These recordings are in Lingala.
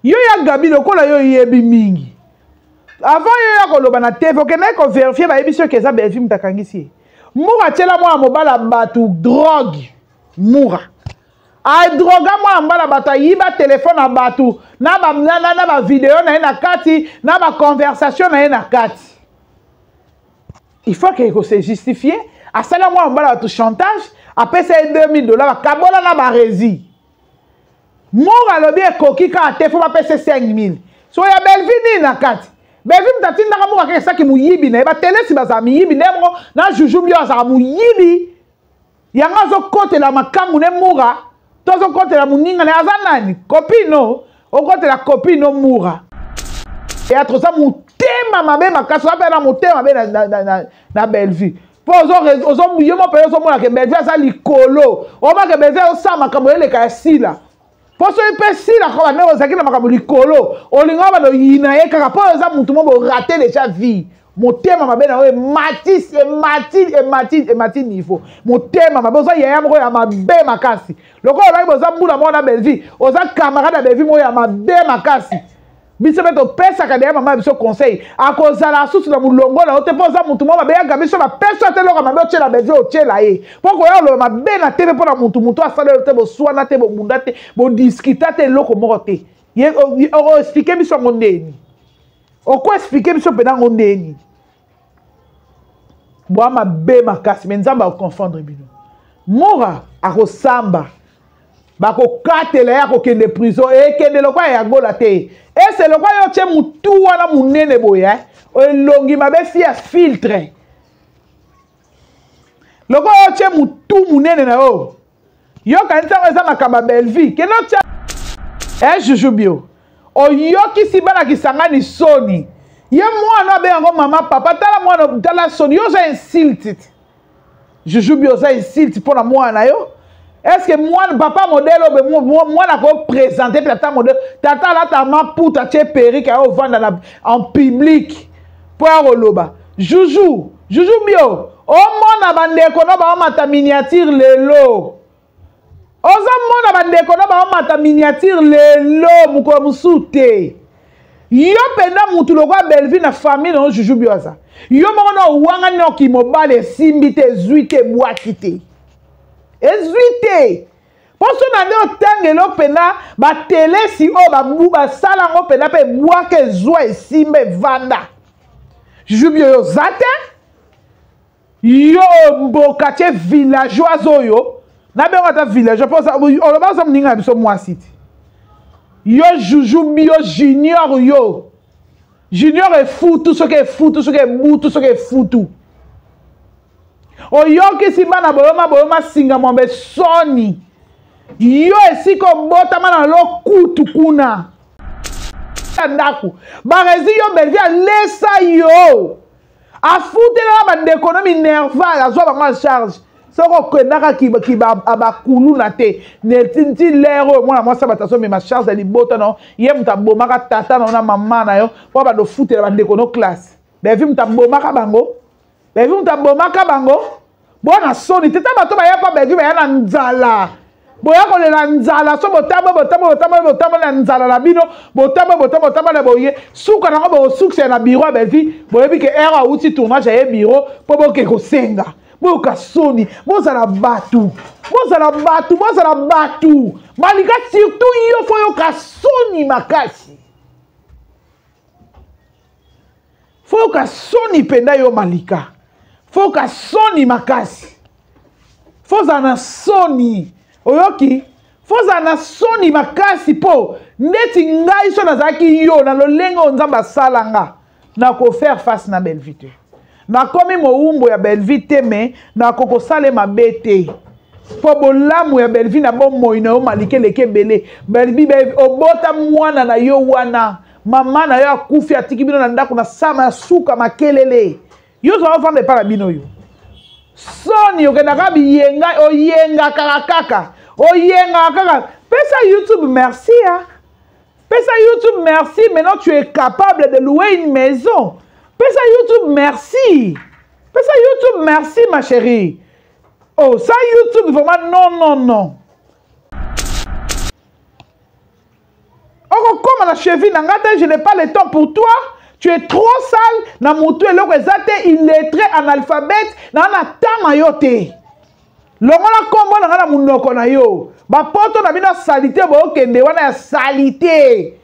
Yo ya Gabi lokola yo yebi mingi. Avant yo ya koloba na TV okendaki ko verifier bayebisi yo ke eza Bellevue moto akangisi ye. Mura atiela mwana mobala bato drogue. Mura. Adroga mwana mobala bato ayiba telefone ya bato na ba, na, na, na ba video na ye na kati na ba conversation na ye na kati. Il faut que ko se justifier. Asala mwana mobala bato chantage, apesa ye 2000 dollars bakabola na barezi. Mura alobi ekoki kaka te fo bapesa 5000 so ya Bellevue nini na kati Bellevue moto atindaka Mura kaka esaki moyibi na ye batelesi bazala miyibi nde moko na juju bio azala moyibi yango azokotela makangu ne Mura to azokotela moninga na ye aza nani copine okotela copine Mura théâtre oza motema mabe makasi oza mpe na motema mabe na, na, na, na, na Bellevue mpo yo mo mpenza ozomona ke Bellevue aza likolo omona ke Bellevue azosala makambo eleka ya sila mpo soki mpe sila kaka ndenge ozalaki na makambo likolo olinga banda oyina ye kaka mpo oza motu mo borate deja vie motema mabe na yo emati emati emati emati niveau motema mabe oza yaya moko ya mabe makasi lokola olaki boza mbula moko na Bellevue oza camarade ya Bellevue moko ya mabe makasi biso mpe topesaka deya mama ya biso conseil akozala susu na molongo na yo te mpo oza motu moko mabe yaka biso bapesi yo te eloko mabe otyela bezi otyela ye mpo koya koloba mabe na tv mpo na motu motu asala yo te boswana te bobunda te bodiskita te eloko moko te ye oexplike biso yango ndeni okoexplike biso mpena yango ndeni bwa mabe makasi me nzambe akoconfondre bino mura akosamba bakokatela ye akokende prison ekende lokola ya gola te ese lokola yo otye motu wana monene boye eh? elongi mabe fi ya filtre lokola yo otye motu monene na yo yokanisi yango eza makambo ya bellevue kende otya eh, juju bio oyokisi bana kisangani soni ye mwana abe yango mama papa tala mwana tala soni yo oza insulte juju bio oza insulte mpo na mwana na yo est ce que mwana papa modèle oyo mwana akopresente mpe tata modèle tata alata maputa atie perike ayo ovanda na en public mpo ya koloba juju juju bio omona bandeko no baomata miniature lelo ozomona bandeko no baomata miniature lelo mokolo mosusu te yo mpenza mutu lokola bellevue na famille na yo juju bio aza yo moko na owangani na okimobali esimbi te ezwi te ebwaki te ezwi te mpo so na nde otangelo mpenza batelesi oyo basala yango mpenza mpe ebwaka ezwa esimba evanda juju bio yo oza te yo mboka tie villageoise oyo nabengo ata villageois mpo oloba oza moninga na biso mwasi te yo juju bio junior yo junior efutu soki efutu soki ebutu soki efutu oyokisi bana boyoma boyoma singa mwambe soni yo esika obotama na lokutu kuna ndako barezi yo belvi alesa yo afutelaka bandeko no minerval azwa bango en charge soki okendaka bakuluna te neti lere oyo mwana mwasi bato azomema charge ya libota na yo ye moto abomaka tata na yo na mama na yo mpo bando ofutela bandeko no classe bevi moto abomaka bango bevi moto abomaka bango bona soni te ta bato baya mpa bevi baya na nzala boya kolela nzala so botambo botambo botambo botambo na nzala na bino botambo botambo botambo na boye suka nango bokosukisa na biro ya belvi boyebi ke heure awuti tournage aye biro mpo boke kosenga boyoka soni bozala bato bozala bato bozala bato malika surtout yo fo yoka soni makasi foyoka soni mpenza yo malika foyoka soni makasi fozala na soni oyoki fozala na soni makasi mpo ndeti ngai so nazalaki yo na lolenge oyo nzambe asala nga nakofaire face na bellevue te nakomi mowumbo ya bellevue te me nakokosala mabe te mpo bolamu ya bellevue na bomoi na yo malika eleki ebele bellevue obota mwana na yo wana mama na yo akufi atiki bino na ndako na sama ya suka makelele yo ozala ofanda epai na bino yo soni okendaka biyenga oyengakaka kaka oyengaka kaka pesa youtube merci ya pesa youtube merci maintenant tu es capable de louer une maison pesa youtube merci pesa youtube merci ma chérie oh ça youtube vraiment non non non. Kokoma na cheville na nga te, je n'ai pas le temps pour toi. Tu es trop sale na mutu eloko eza te, illettré, analphabète, na na temps na yo te. Longola kombo na nga na munoko na yo. Ba poto na bino salite bookende wana ya salite.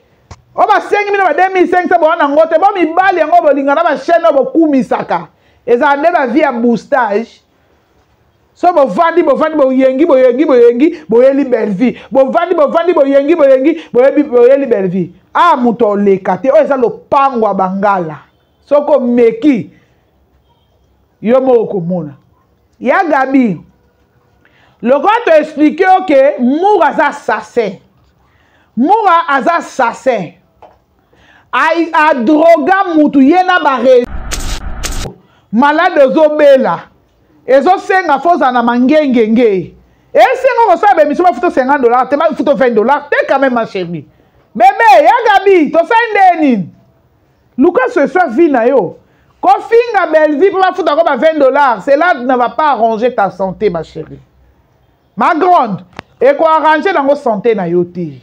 Oyo basengi bino ba 2500 bowana yango te, bo mibali yango bolinga na ba chaîne oyo bokumisaka. Ezala nde ba vie ya boostage. So bovandi bovandi boyengi boyengi boyengi boyeli Bellevue. Bovandi bovandi boyengi boyengi boyebi boyeli Bellevue. Ah moto oleka te, oyo eza lopango ya bangala. Soko omeki yo moko okomona. Ya Gabi, lokola to expliquer yo ke Mura aza assassin. Mura aza assassin. A droga mutu ye na ba malade ozobela. Ezosenga fo ozala na mangengenge. Esenga kosala ba émission bafuta 50 $ te, bafuta 20 $ te quand même ma chérie. Bébé, ya Gabi, tosali nde nini? Luka solution vie na yo. Kofinga Bellevue po bafuta ko ba 20 $, cela ne va pas arranger ta santé ma chérie. Ma grande, eko arranger nango santé na yo te.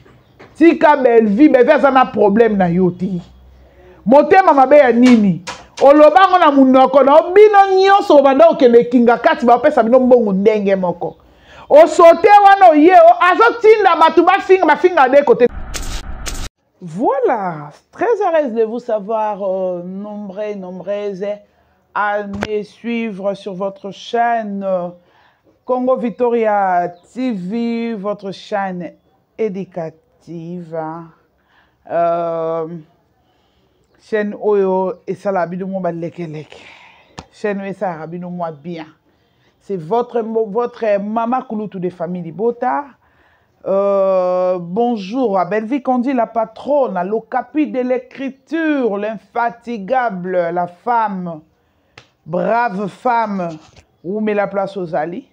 Tika Bellevue, Bellevue aza na problème na yo te. Motema mabe ya nini? Oloba ngo na munoko na bino nyonso bobanda kokende kinga kati bapesa bino mbongo ndenge moko. Osote wana oye azotinda bato bafinga, bafinga de côté. Voilà, très heureuse de vous savoir nombreux, nombreuses à me suivre sur votre chaîne Congo Victoria TV, votre chaîne éducative. Chaîne oyo esala bino mwa balekeleke. Chaîne oyo esalaka bino mwa bien. C'est votre maman Kulutu de famille Libota. Bonjour à Bellevue Kandi, la patronne, l'ocapi de l'écriture, l'infatigable, la femme, brave femme, où met la place aux alliés.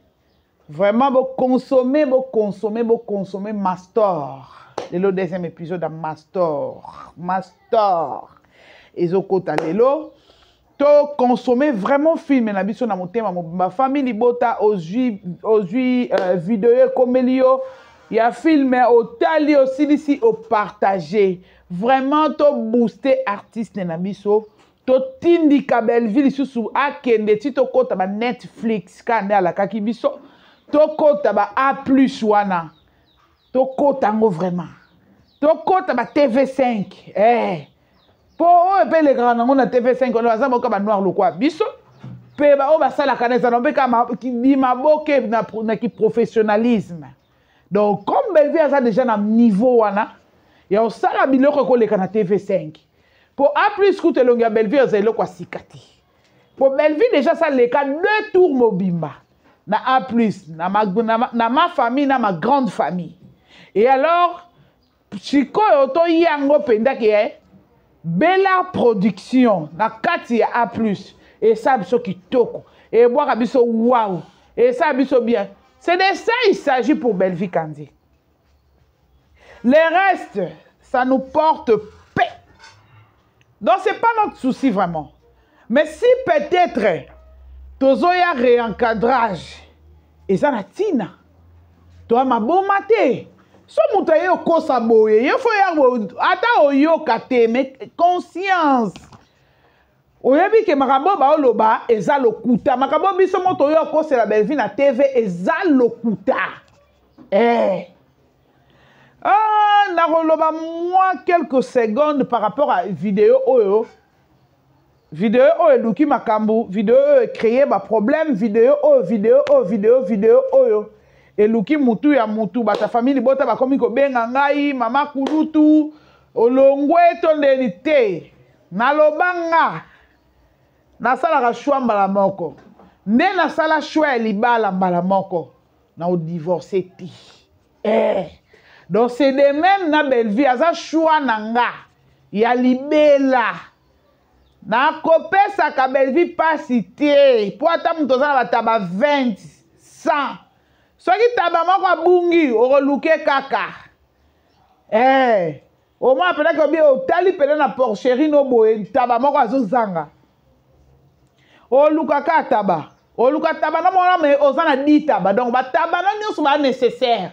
Vraiment, vous consommez, vous consommez, vous consommez Mastor. C'est le deuxième épisode de Mastor. Mastor. Et Zokota Lelo. To consommer vraiment film na biso na motema mobimba. Famille Libota ozui vidéo komelio ya film otali osilisi o partager. Vraiment to booster artiste na biso. To tindika Bellevue lisusu akende ti to kota ba Netflix ka nde alakaki biso. To kota ba A plus wana. To kota ngo vraiment. To kota ba TV5. Po oyo pe elekaka nango na TV5 wana baza boka ba noir lokwa biso. Pe ba oyo basalaka na ezala mpe kaka maboke na ki professionnalisme. Donc comme Bellevue aza déjà na niveau wana ya osala biloko ekoleka na TV5. Po A plus kutu elongi ya Bellevue aza eloko ya sika te. Po Bellevue déjà ça leka 2 tours mobimba na A plus, na ma famille, na ma grande famille. Et alors sikoyo to yango mpenza ke Bella Production na kati ya A plus et ça biso kitoko et boire biso waouh et ça biso bien. C'est de ça il s'agit pour Bellevue Kandi. Le reste, ça nous porte paix. Donc c'est pas notre souci vraiment. Mais si peut-être tozoya réencadrage et ça na tina. Toi ma bon maté. So moto aye okosa boye, ye fo ya bo, ata oyoka te, mais conscience. Oyebi ke makambo ba oloba eza lokuta. Makambo biso moto oyo akosela Bellevue na TV eza lokuta. Ah, nakoloba moi quelques secondes par rapport à vidéo oyo. Vidéo oyo eluki makambo, vidéo oyo créer ba problème, vidéo oyo, vidéo oyo, vidéo, vidéo oyo eluki mutu ya mutu, bata famille bota bakomi kobenga ngai mama Kulutu olongwe to ndeni te. Naloba nga nasalaka choix mbala moko. Nde nasala choix ya libala mbala moko na o divorcer te. Donc c'est de même na Bellevue aza choix na nga ya libela. Nakopesaka Bellevue pasi te po ata moto aza na bataba 20, 100. Soki taba moko abungi okoluke kaka. Au moins apelaki obi otali pene na porcherie no boye taba moko azozanga. Oluka ka taba. Oluka taba na mona mais oza na 10 taba. Donc ba taba na nyonso ba nécessaire.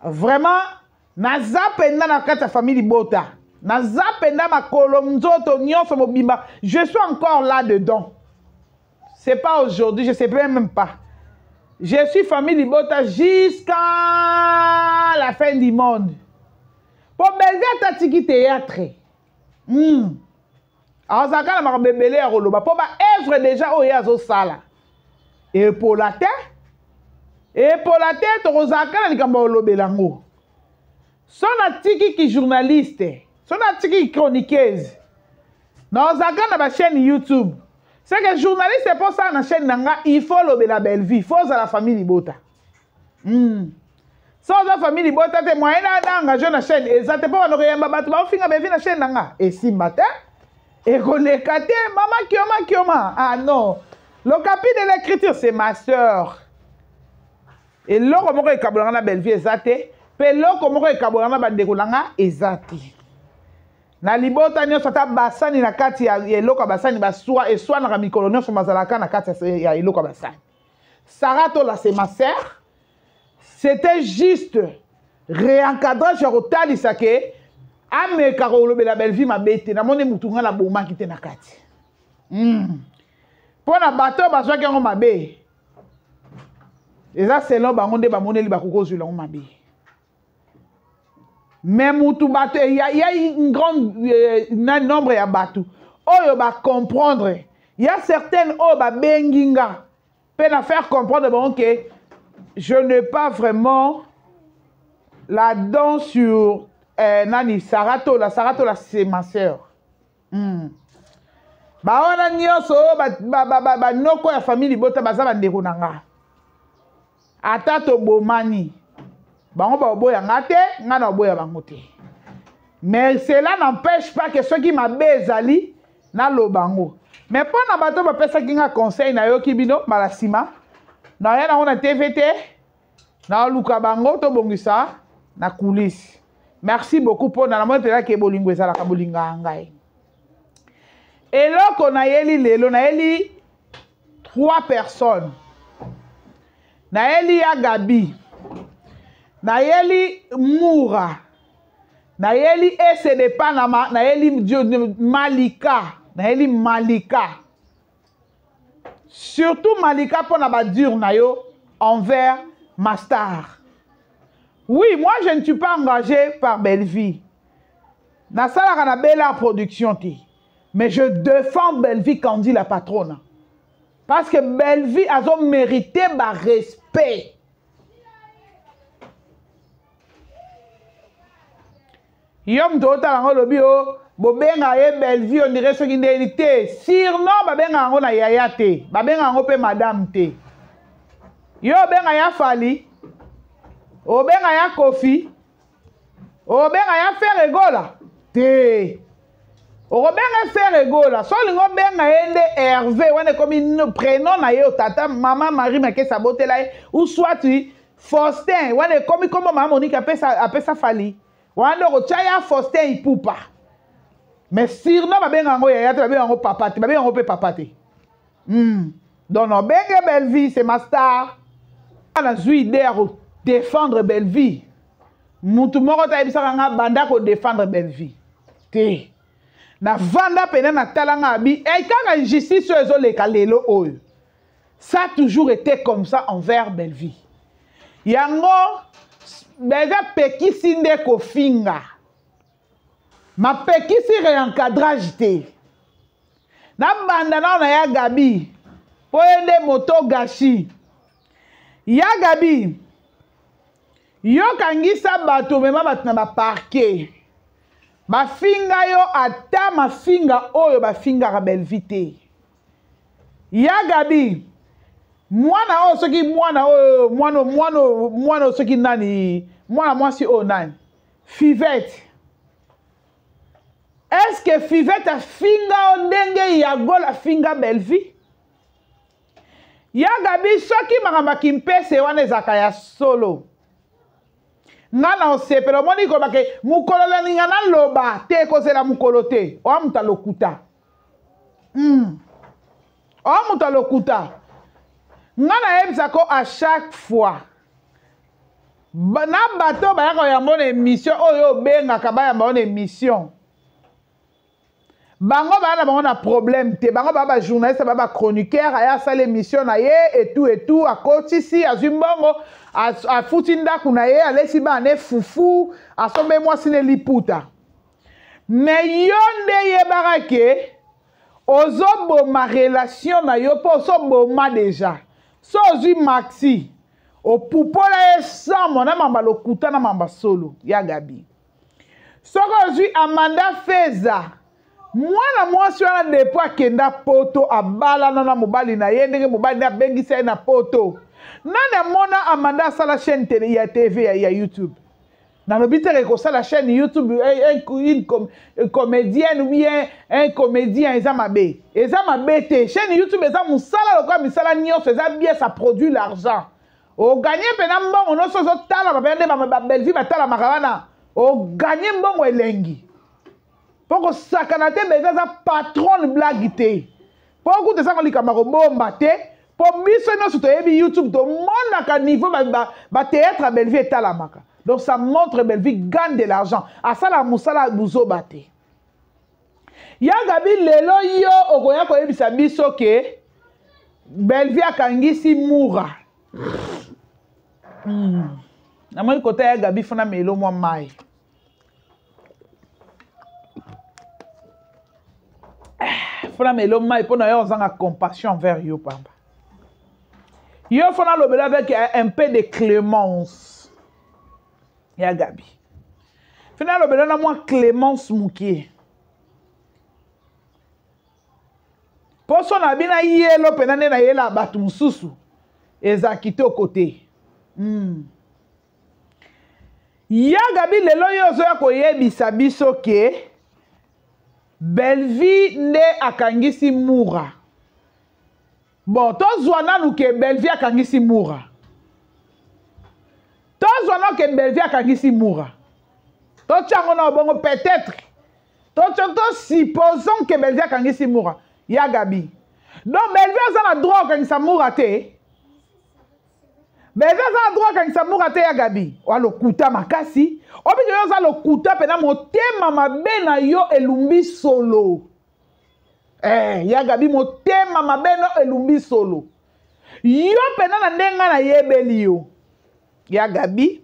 Vraiment naza mpenza na kati ya famille libota, naza mpenza makolo nzoto nyonso mobimba, je suis encore là dedans. C'est pas aujourd'hui, je sais même pas. Je suis famille libota jusqu'à la fin du monde. Po Bellevue ata tiki théâtre. Azalaka na makambo ebele ya koloba po ba œuvre déjà oyo ye azosala. Epola te. Epola te, tokozalaka na likambo ya kolobela yango. So natiki ki journaliste, so natiki ki chroniqueuse, nazalaka na ba chaîne YouTube. C'est que journaliste po sala na chaîne na nga, il faut lobela Bellevue, il faut ozala famille libota. So oza famille libota te, moyen na engagé na chaîne eza te, po bando koyamba bato baofinga Bellevue na chaîne na nga, esimba te, ekoleka te. Mama Kioma Kioma, ah non, le capi de l'écriture c'est ma sœur. Eloko moko ekabolanga na Bellevue eza te, pe eloko moko ekabolanga na bandeko na nga eza te. Na libota nyonso ata basani na kati ya eloko ya basani baswa eswanaka mikolo nyonso bazalaka na kati ya eloko ya basani. Sarah Tola c'est ma sœur. C'était juste réencadrage ya kotalisa ke ameka kolobela Bellevue mabe te. Namoni mutu nga nabomaki te na kati. Mpo na bato oyo bazwaki yango mabe, eza selon bango nde bamoneli bakoki kozwela yango mabe. Mais mutu bato, il y a, il y a une grande un nombre ya bato oyo ba comprendre. Il y a certaines oyo ba bengi nga pe na faire comprendre bango que je n'ai pas vraiment la dent sur nani Sarah Tola. Sarah Tola c'est ma sœur. Ba wana nyonso oyo ba noko ya famille libota baza ba ndeko na nga. Ata tobomani bango baoboya nga te, nga na oboya bango te. Mais cela n'empêche pas que soki mabe ezali naloba yango. Mais mpo na bato bapesaki nga conseil, nayoki bino mbala nsima naya nango na TV te, naluka bango tobongisa na coulisse. Merci beaucoup mpo na namoni mpenza ke bolingo ezalaka bolingo ya ngai. Eloko nayeli lelo, nayeli 3 personnes. Nayeli ya Gabi, nayeli Moura, nayeli Ese de Panama, nayeli Malika, nayeli Malika. Surtout Malika mpo na ba dur na yo envers ma star. Oui, moi je ne suis pas engagé par Bellevue. Nasalaka na Bella Production te. Mais je défends Bellevue Candy la patronne. Parce que Bellevue a mérité ba respect. Yom to otala ngo lobi o bobenga ye Bellevue on dirait soki ndeni te. Surnom babenga yango na yaya te. Babenga yango pe madame te. Yo obenga ya Fally, obenga ya Kofi, obenga ya Ferre Gola te. Okobenga Ferre Gola, so olingi obenga ye nde Hervé, wana ekomi prénom na ye, tata mama Marie Makesa abotela ye, ou soit Faustin, wana ekomi kombo mama Monique apesa Fally. Wana nde okotia ya Faustin Ipupa. Mais surnom babenga yango yaya te, babenga yango papa te, babenga yango pe papa te. Donc non, benge Bellevue, c'est ma star. Nazwi idée ya ko défendre Bellevue. Mutu moko ta yebisaka nga banda ko défendre Bellevue. Te. Na vanda pena na tala nga abi, eh, kaka injustice oyo ezoleka lelo oyo. Ça a toujours été comme ça envers Bellevue. Yango Bellevue apekisi nde kofinga. Mapekisi réencadrage te. Na banda nao na ya Gabi. Po ye nde moto gashi. Ya Gabi, yo kangisa bato, mema bato na ba parquet. Bafinga yo ata mafinga oyo bafingaka Bellevue te. Ya Gabi, mwana oyo soki mwana oyo, mwana, mwana, mwana oyo soki nani, mwana mwasi oyo nani? Fivette. Est-ce que Fivette afinga yo ndenge ya Gol afinga Bellevue? Ya Gabi, soki makambo ya Kimpese wana ezalaka ya solo, nga na osepela. Omoni koloba ke mokolo na ninga naloba te, kozela mokolo te. Oya moto alokuta. Oya moto alokuta. Nga nayebisako à chaque fois. Na bato bayaka koyamba na émission oyo obengaka bayamba yo na émission, bango baya na bango na problème te. Bango baya bajournaliste, baya bachroniqueur, aya asala émission na ye etu etu, akotisi, azwi mbongo, afuti ndako na ye, alesi bana ne fufu, asombe mwasi ne liputa. Me yo nde yebaka ke ozoboma relation na yo, mpo osoboma deja. So ozwi maxi, opupola ye samo na mamba lokuta na mamba solo ya Gabi. Soki ozwi Amanda Feza, mwana mwasi wana, depo akenda Poto, abalana na mobali na ye, ndenge mobali nde abengisa ye na Poto. Nani amona Amanda asala chaîne tele ya TV ya YouTube? Nalobi te kosala chaîne YouTube, une comédienne ou bien un comédien, eza mabe. Eza mabe te. Chaîne YouTube eza mosala lokola misala nyonso, eza bien, ça produit l'argent. Oganye mpena mbongo nyonso ozotalama mpena nde babelvi batalamaka wana, oganye mbongo elengi. Mpo kosakana te, Belvi aza patronne, blague te. Mpo kuta ezanga likambo ya kobomba te, mpo biso nyonso toyebi YouTube, tomonaka niveau bathéâtre ya Belvi etalamaka. Donc ça montre Belvi gagne de l'argent, asalaka mosala ya buzoba te. Ya Gabi, lelo yo okoya koyebisa biso ke Belvi akangisi Mura. Namoni kota ya Gabi fona melo mwa mai. Fona melo mai mpo na yo ozanga compassion envers yo pamba. Yo fona lobela avec un peu de clémence. Ya Gabi, fona lobela na mwa clémence mokie. Poso na bino yelo mpena nde nayela bato mosusu eza kitoko te. Ya Gabi, lelo yo ozoya koyebisa biso ke Belvi nde akangisi Mura. Bon, tozwa nanu ke Belvi akangisi Mura, tozwa nanu ke Belvi akangisi Mura, totya yango na bongo. Peut-être to supposons ke Belvi akangisi Mura. Ya Gabi, donc Belvi aza na droit okangisa Mura te? Belvi aza na droit akangisa Mura te? Ya Gabi, oa lokuta makasi. Obike yo oza lokuta mpena, motema mabe na yo elumbi solo. Ya Gabi, motema mabe no elumbi solo. Yo mpena, na ndenge ngai nayebeli yo, ya Gabi,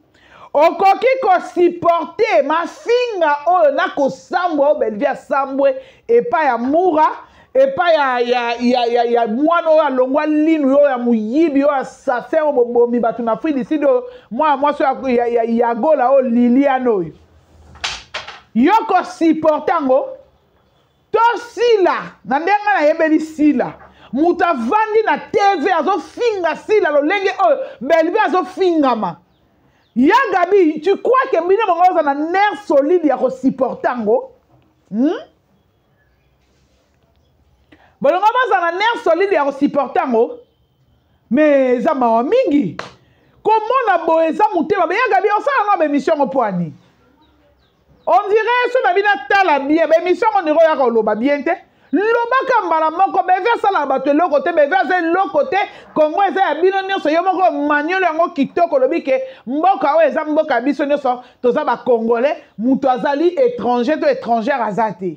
okoki kosupporte mafinga oyo na kosambwa oyo Belvi asambwe epai ya Mura, epai ya mwana oyo alongwa linu, oyo ya moyibi, oyo assassin, oyo bobomi bato na Afrique du Sud, oyo mwana mwasi oyo ya Gola, oyo Liliane oyo, yo kosupporte yango to Sila? Na ndenge ngai nayebeli Sila, moto avandi na TV azofinga Sila lolenge oyo Belvi azofingama. Ya Gabi, tu crois ke bino bango oza na nerf solide ya kosupporte yango? Bolongo baza na nerf solide ya kosupporte yango? Me eza mawa mingi komona boye, eza motema. Me ya Gabi, osala ngo baémission yango mpo ani? On dirait so na bino atala bien baémission yango, ndenge oyaka oloba bien te, lobaka mbala moko. Beve asalaka bato eloko te, Beve aza eloko te. Kongo eza ya bino nyonso. Yo moko maniolo yango kitoko, olobi ke mboka oyo eza mboka ya biso nyonso, toza bacongolais, moto azali étranger to étrangère aza te.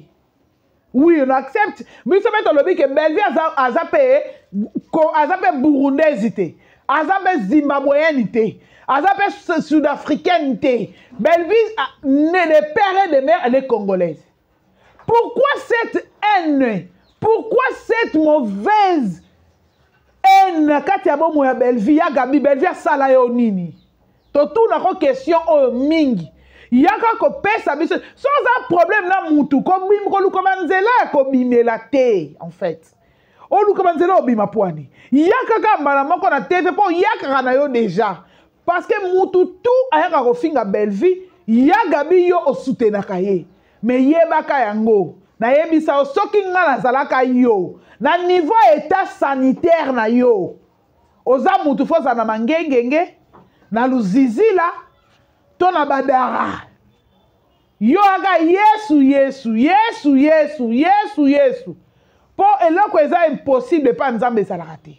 Oui, on accepte. Biso mpe tolobi ke Belvi aza mpe burundaise te, aza mpe zimbabwéenne te, aza mpe sud-africaine te. Belvi, né de père et de mère, elle est congolaise. Pourquoi cette haine? Pourquoi cette mauvaise haine na kati ya bomoi ya Belvi? Ya Gabi, Belvi asala yo nini? Totunako question oyo mingi. Yaka kopesa biso. So oza problème na mutu, koluka banzela ya kobimela te. En fait, oluka banzela obima pwani, yaka kaka mbala moko na TV, mpo oyakaka na yo déjà, parce que mutu tu ayaka kofinga Belvi, ya Gabi, yo osutenaka ye. Me yebaka yango, nayebisa yo, soki nga nazalaka yo na niveau ya état sanitaire na yo, oza mutu fo ozala na mangengenge na luzizila to na badara. Yo aka Yesu, Yesu, Yesu, Yesu, Yesu, Yesu, mpo eloko eza impossible epa Nzambe ezalaka te.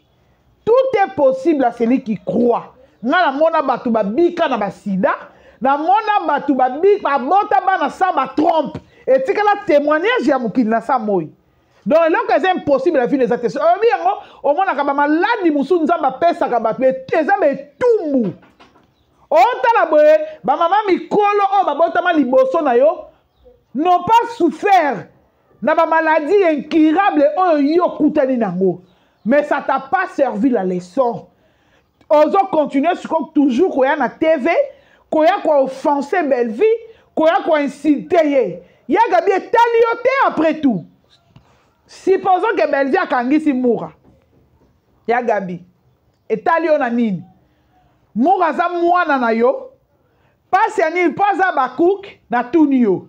Tout est possible à celui qui croit. Nga namona bato babika na basida, namona bato babota bana sans batrompe, etikala témoignage ya mokili na sa moi. Donc eloko eza impossible na vie eza te. Oyebi yango, omonaka bamaladi mosusu Nzambe apesaka bato, eza betumbu. Otala boye bamama mikolo oyo babotama liboso na yo n'ont pas souffert na bamaladie incurable oyo yo okutani nango, mais ça t'a pas servi la leçon. Ozo continuer sikoyo toujours koya na TV, koya kooffenser Bellevue, koya koinsulte ye. Ya Gabi, etali yo te. Après tout, supposons que Bellevue akangisi Mura, ya Gabi, etali yo na nini? Mura aza mwana na yo, pasi ya nini mpo aza bakuke? Natuni yo,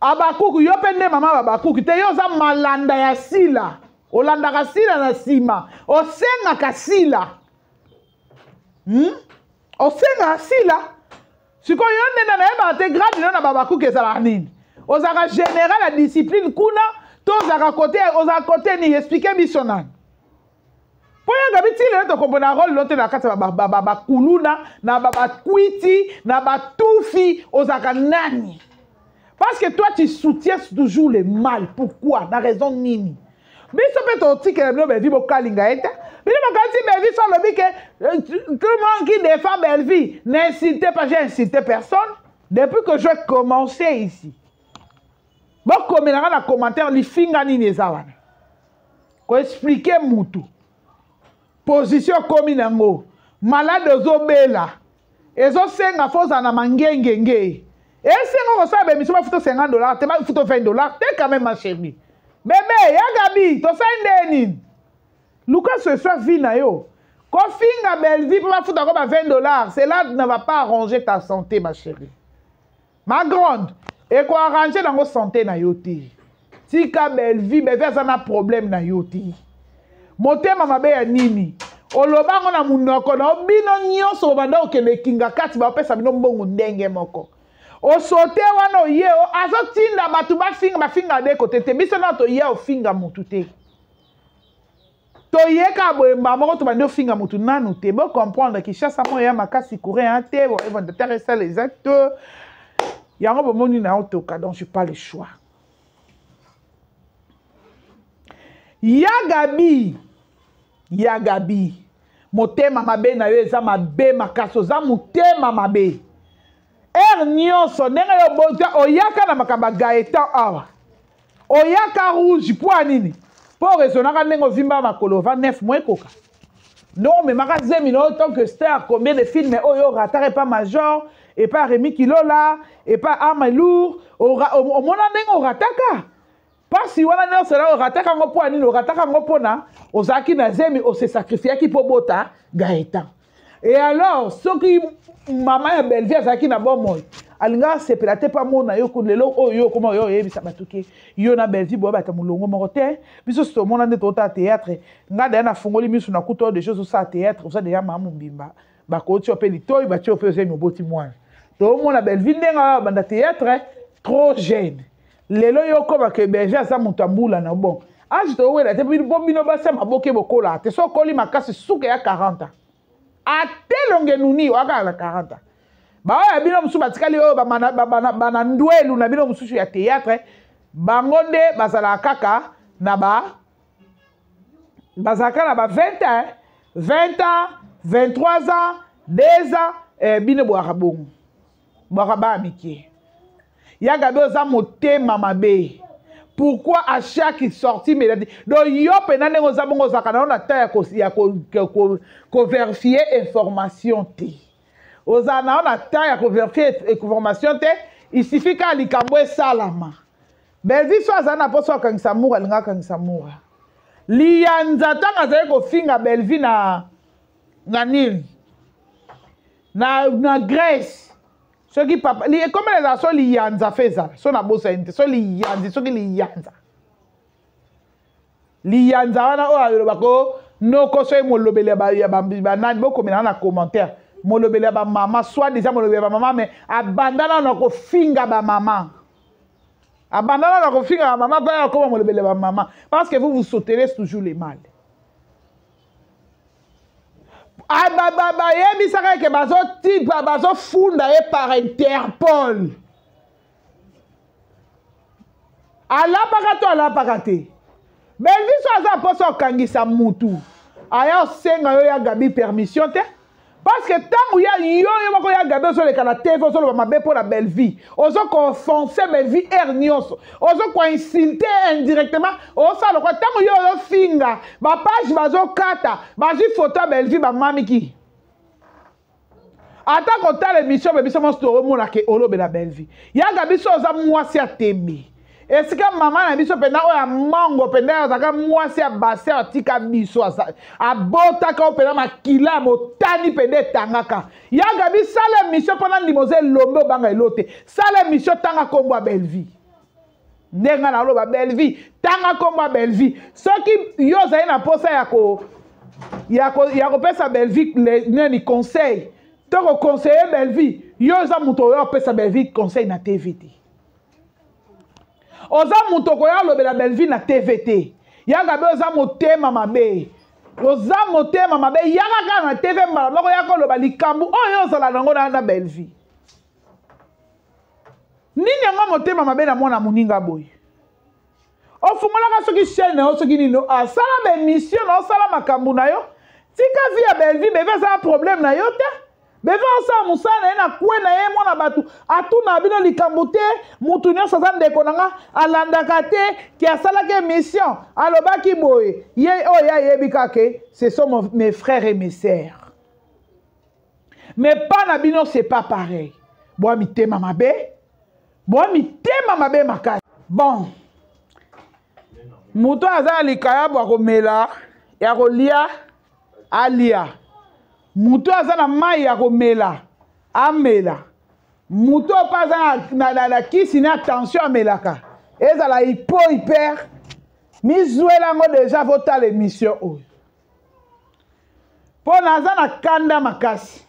abakuku yo mpe nde mama babakuki te. Yo oza malanda ya Sila, olandaka Sila na nsima, osengaka Sila, Osengaka Sila. Sikoyo yo nde na nayebaka te grade no na babakuki ezalaka nini? Ozalaka général ya discipline kuna to ozalaka kote, ozalaka kote nini? Explike biso nani, mpo ya Gabi, ti lelo tokompona role no te na kati ya bakuluna, na bakwiti, na batufi. Ozalaka nani? Parce que toi, tu soutiens toujours le mal. Pourquoi? Na raison nini? Biso mpe totikela bino Bellevue, bokalinga ye te. Bino bakanisi Bellevue so alobi ke tout le monde qui défend Bellevue, n'insultez pas. J'ai insulté personne depuis que j'ai commencé ici. Bokomelanga na commentaire lifinga nini eza wana. Koexplike mutu position okomi nango, malade ozobela, ezosenga fo ozala na mangengenge, esenga kosala bemission bafuta 50 $ te, bafuta 20 $ te. Quand même, ma chérie, bebe ya Gabi, tosali nde nini? Luka solution vie na yo. Kofinga Bellevue mpo bafuta ko ba 20 $, cela ne va pas arranger ta santé, ma chérie, ma grande. Ekoarrange nango santé na yo te. Tika Bellevue. Bellevue aza na problème na yo te. Motema mabe ya nini? Olobango na munoko na yo, bino nyonso bobanda kokende ekinga kati, baopesa bino mbongo ndenge moko. Osote wana oye o azotinda bato bafinga, bafinga de kote te. Biso na toye ofinga motu te, toyeka boye mbala moko tobandi ofinga motu nanu te. Bocomprendre, Kinshasa moyo ya makasi, courant te, ventilateur esala eza te, yango bomoni na otoka. Donc j'ai pas le choix. Ya Gabi, ya Gabi, motema mabe na yo eza mabe makasi. Oza motema mabe ere nyonso. Ndenge yo oyaka na makambo ya Gaetan awa, oyaka rouge mpo ya nini? Mpo oraisonnaka ndenge ovimba makolo va 9 mois ekoka, ndenge omemaka zemi na yo tant que star. Combien de films oyo orataka epa Major, epa Remi Kilola, epa Amelour? Omona ndenge orataka mpasi wana nyonso na orataka yango mpo ya nini? Orataka yango mpona ozalaki na zemi, ose sacrifiaki mpo bota Gaetan. Et alors, soki mama ya Bellevue azalaki na bomoi, alingaka asepela te mpo amona yo lelo oyo yo okoma oyo oyebisa bato ke yo na Bellevue boya bato molongo moko te. Biso so tomona nde totala théâtre. Nga daya nafungoli miso na kuta oyo deja ozosala théâtre, oza deja mama mobimba, bakoti yo mpe litoi, batie yo mpe ozemi, oboti mwana. Tomona Bellevue ndenge ayo banda théâtre trop jeune. Lelo yo okoma ke Bellevue aza moto ya mbula na bon age. Towela te mpo bino basi ya maboke bokolaka te. So okoli makasi, suka ya 40 ans, ate elonge nuni oyaka na 40 ans. Baoyo ya bino mosusu batikali oyo bana ndwelu na bino mosusu ya théâtre, bango nde bazalaka kaka na ba bazalaka na ba 20 ans, 20 ans, 23 ans, 2 ans. Bino bwaka bongo, bwaka baya mike. Ya Gabi, oza motema mabe. Pourquoi à chaque sortie médiatique, donc yo mpena ndenge oza bongo, ozalaka na yo na temps ya koverifie information te? Ozala na yo na temps ya koverifie information te. Il suffit kaka likambo esalama, Bellevue so azala na mposa akangisa Mura, alinga akangisa Mura. Liyanza ntango azali kofinga Bellevue na nini, na Grèce, soki papa ekomela ezala so liyanza fe ezala so nabosani te, so liyanzi, soki liyanza, liyanza wana oyo alobaka noko, soki molobeli ya banani, bokomela na commentaire, molobeli ya bamama, soit déjà molobeli ya bamama, mais abanda nano na kofinga bamama, abanda nano na kofinga bamama mpe akoma molobeli ya bamama, parce que vous vous sauterez toujours les mal. Bayebisaka eke bazotipa, bazofunda ye par Interpol. Alapaka to alapaka te? Belvi so aza mposa okangisa mutu, aya osenga yo ya Gabi permission te, parce que ntango ya yo, yo moko ya Gabi, ozoleka na TV, ozoloba mabe mpo na Bellevie, ozokoofense Bellevie heure nyonso, ozokoinsulte indirectement, osala lokwa ntango yo ozofinga bapage, bazokata, bazwi foto ya Bellevie, bamamiki ata kotala émission. Be biso nyonso toomona ke olobela Bellevie. Yaka biso, oza mwasi ya tembe. Esika mama na biso mpenza oyo ya mango mpenza azalaka mwasi ya base, atika biso, abotaka oyo mpenza makila ya motani mpenza etangaka. Yaka bi, sala émission mpona ndima oza elombe, obanga elo te. Sala émission, tanga nkombo ya Bellevie. Ndenge nga naloba Bellevie, tanga nkombo ya Bellevie. Soki yo ozali na mposa ya kopesa Bellevie nini conseil to koconseille Bellevie, yo oza moto oyo opesa Bellevie conseil na TV te. Oza moto okoya olobela Bellevie na TV te. Yaka be, oza motema mabe, oza motema mabe. Yaka kaka na TV mbala moko, yaka oloba likambo oyo ozala nango na Bellevie. Nini yango motema mabe na mwana moninga boye? Ofungolaka soki chaîne na yo, soki nini, asala baémission na osala makambo na yo. Tika vie ya Bellevie. Bellevie asala problème na yo te. Bellevie osala mosala na ye na kwe na ye. Mwana bato atuna bino likambo te. Mutu nyonso aza ndeko na nga, alandaka te ke asalaki émission, alobaki boye. Ye oyo ayebi kaka, ce sont mes frères et mes sœurs, mais pas na bino, c'est pas pareil. Bwa mitema mabe, bwa mitema mabe makasi. Bon, moto aza na likayabo ya komela, ya kolia, alia. Moto aza na mai ya komela, amela. Moto oyo mpe aza na kisi na tension amelaka, ezala hypo, hyper, mizwela yango deja. Votala émission oyo mpo naza na kanda makasi,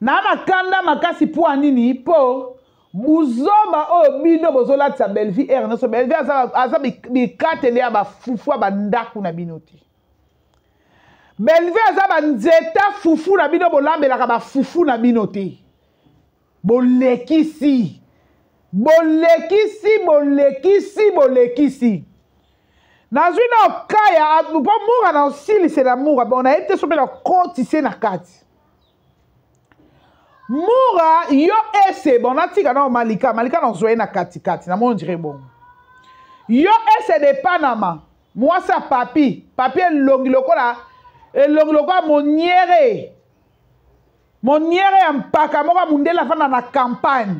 na kanda makasi. Mpo ya nini? Mpo buzoba oyo bino bozolatisa Bellevie heure nyonso. Bellevie aza bikateli ya bafufu ya bandako na bino te. Bellevie aza banzeta fufu na bino bolambelaka bafufu na bino te. Bolekisi, bolekisi, bolekisi, bolekisi. Nazwi na okaya mpo mura na osilisela mura. Bon, nayebi te so mpe nakotise na kati mura yo ese. Bon, natika nao Malika. Malika nazwa ye na katikati, namoni ondire bongo. Yo ese de Panama, mwasi ya papi, papi elongi lokola, elongi lokola moniere, moniere ya mpaka moko ya mundele afanda na campagne.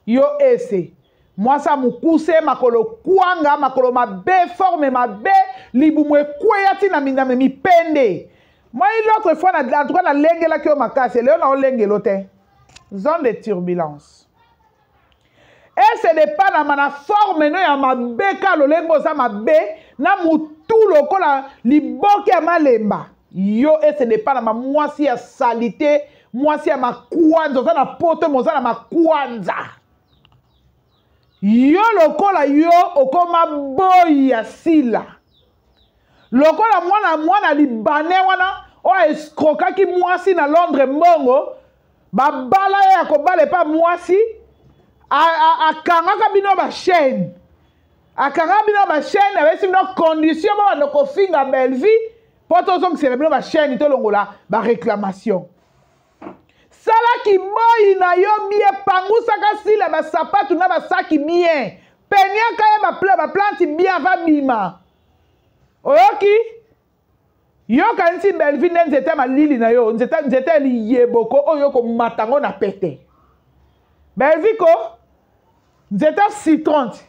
Yo ese mwasi ya mokuse, makolo kwanga, makolo mabe, forme mabe, libumu ekweya ntina mindame mipende. Moi, l'autre fois, en tout cas, nalengelaki yo makasi. Lelo na olengelo te, zone de turbulence. Ese de Panama, na forme no ya mabe ka lolenge oza mabe na mutu lokola liboke ya malemba. Yo ese de Panama, mwasi ya salite, mwasi ya makwanza, oza na poto, moza na makwanza. Yo lokola yo okoma boyi ya sila, lokola mwana, mwana libane wana oyo escrokaki mwasi na Londres mbongo, babala ye ya kobala epa mwasi, akangaka bino bachaîne, akangaka bino bachaîne, abesi bino condition babanda kofinga Bellevie mpo tozongisela bino bachaîne, tolongola baréclamation. Salaki boyi na yo bien, pangusaka sila basapatu na basaki bien, peniaka ye baplante bien, ava bima. Oyoki? Yokanisi Bellevie nde nzete ya malili na yo, nzete, nzete ya liyeboko oyo okomata yango na pete. Bellevie ko nzete ya citron ti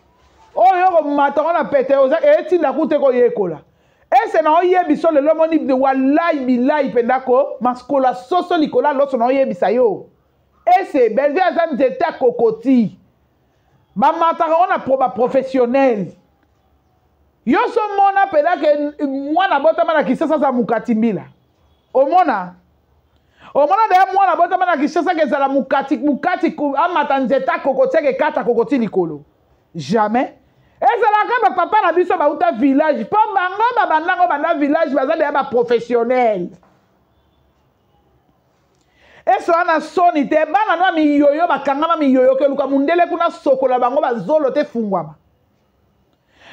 oyo okomata yango na pete, etinda ku te koyekola. Ese na oyebisa lelo, omoni, walai bilai mpenza ko makolo ya soso likolo ya loso. Na oyebisa yo ese Bellevie aza nzete ya kokoti, bamataka yango na baprofessionnel. Yo so mona mpenza ke mwana abotama na Kisasa aza mokati mbila. Omona, omona deya mwana abotama na Kisasa ke ezala mokati, mokati amata nzete akokoti, ake ekata kokoti likolo, jamais. Ezalaka bapapa na biso bauta village, mpo bango babandango banda village, baza deya baprofessionnel. Ese wana soni te, bana no ya miyoyo bakangama miyoyo keluka mundele kuna sokola bango bazolo te fungwama.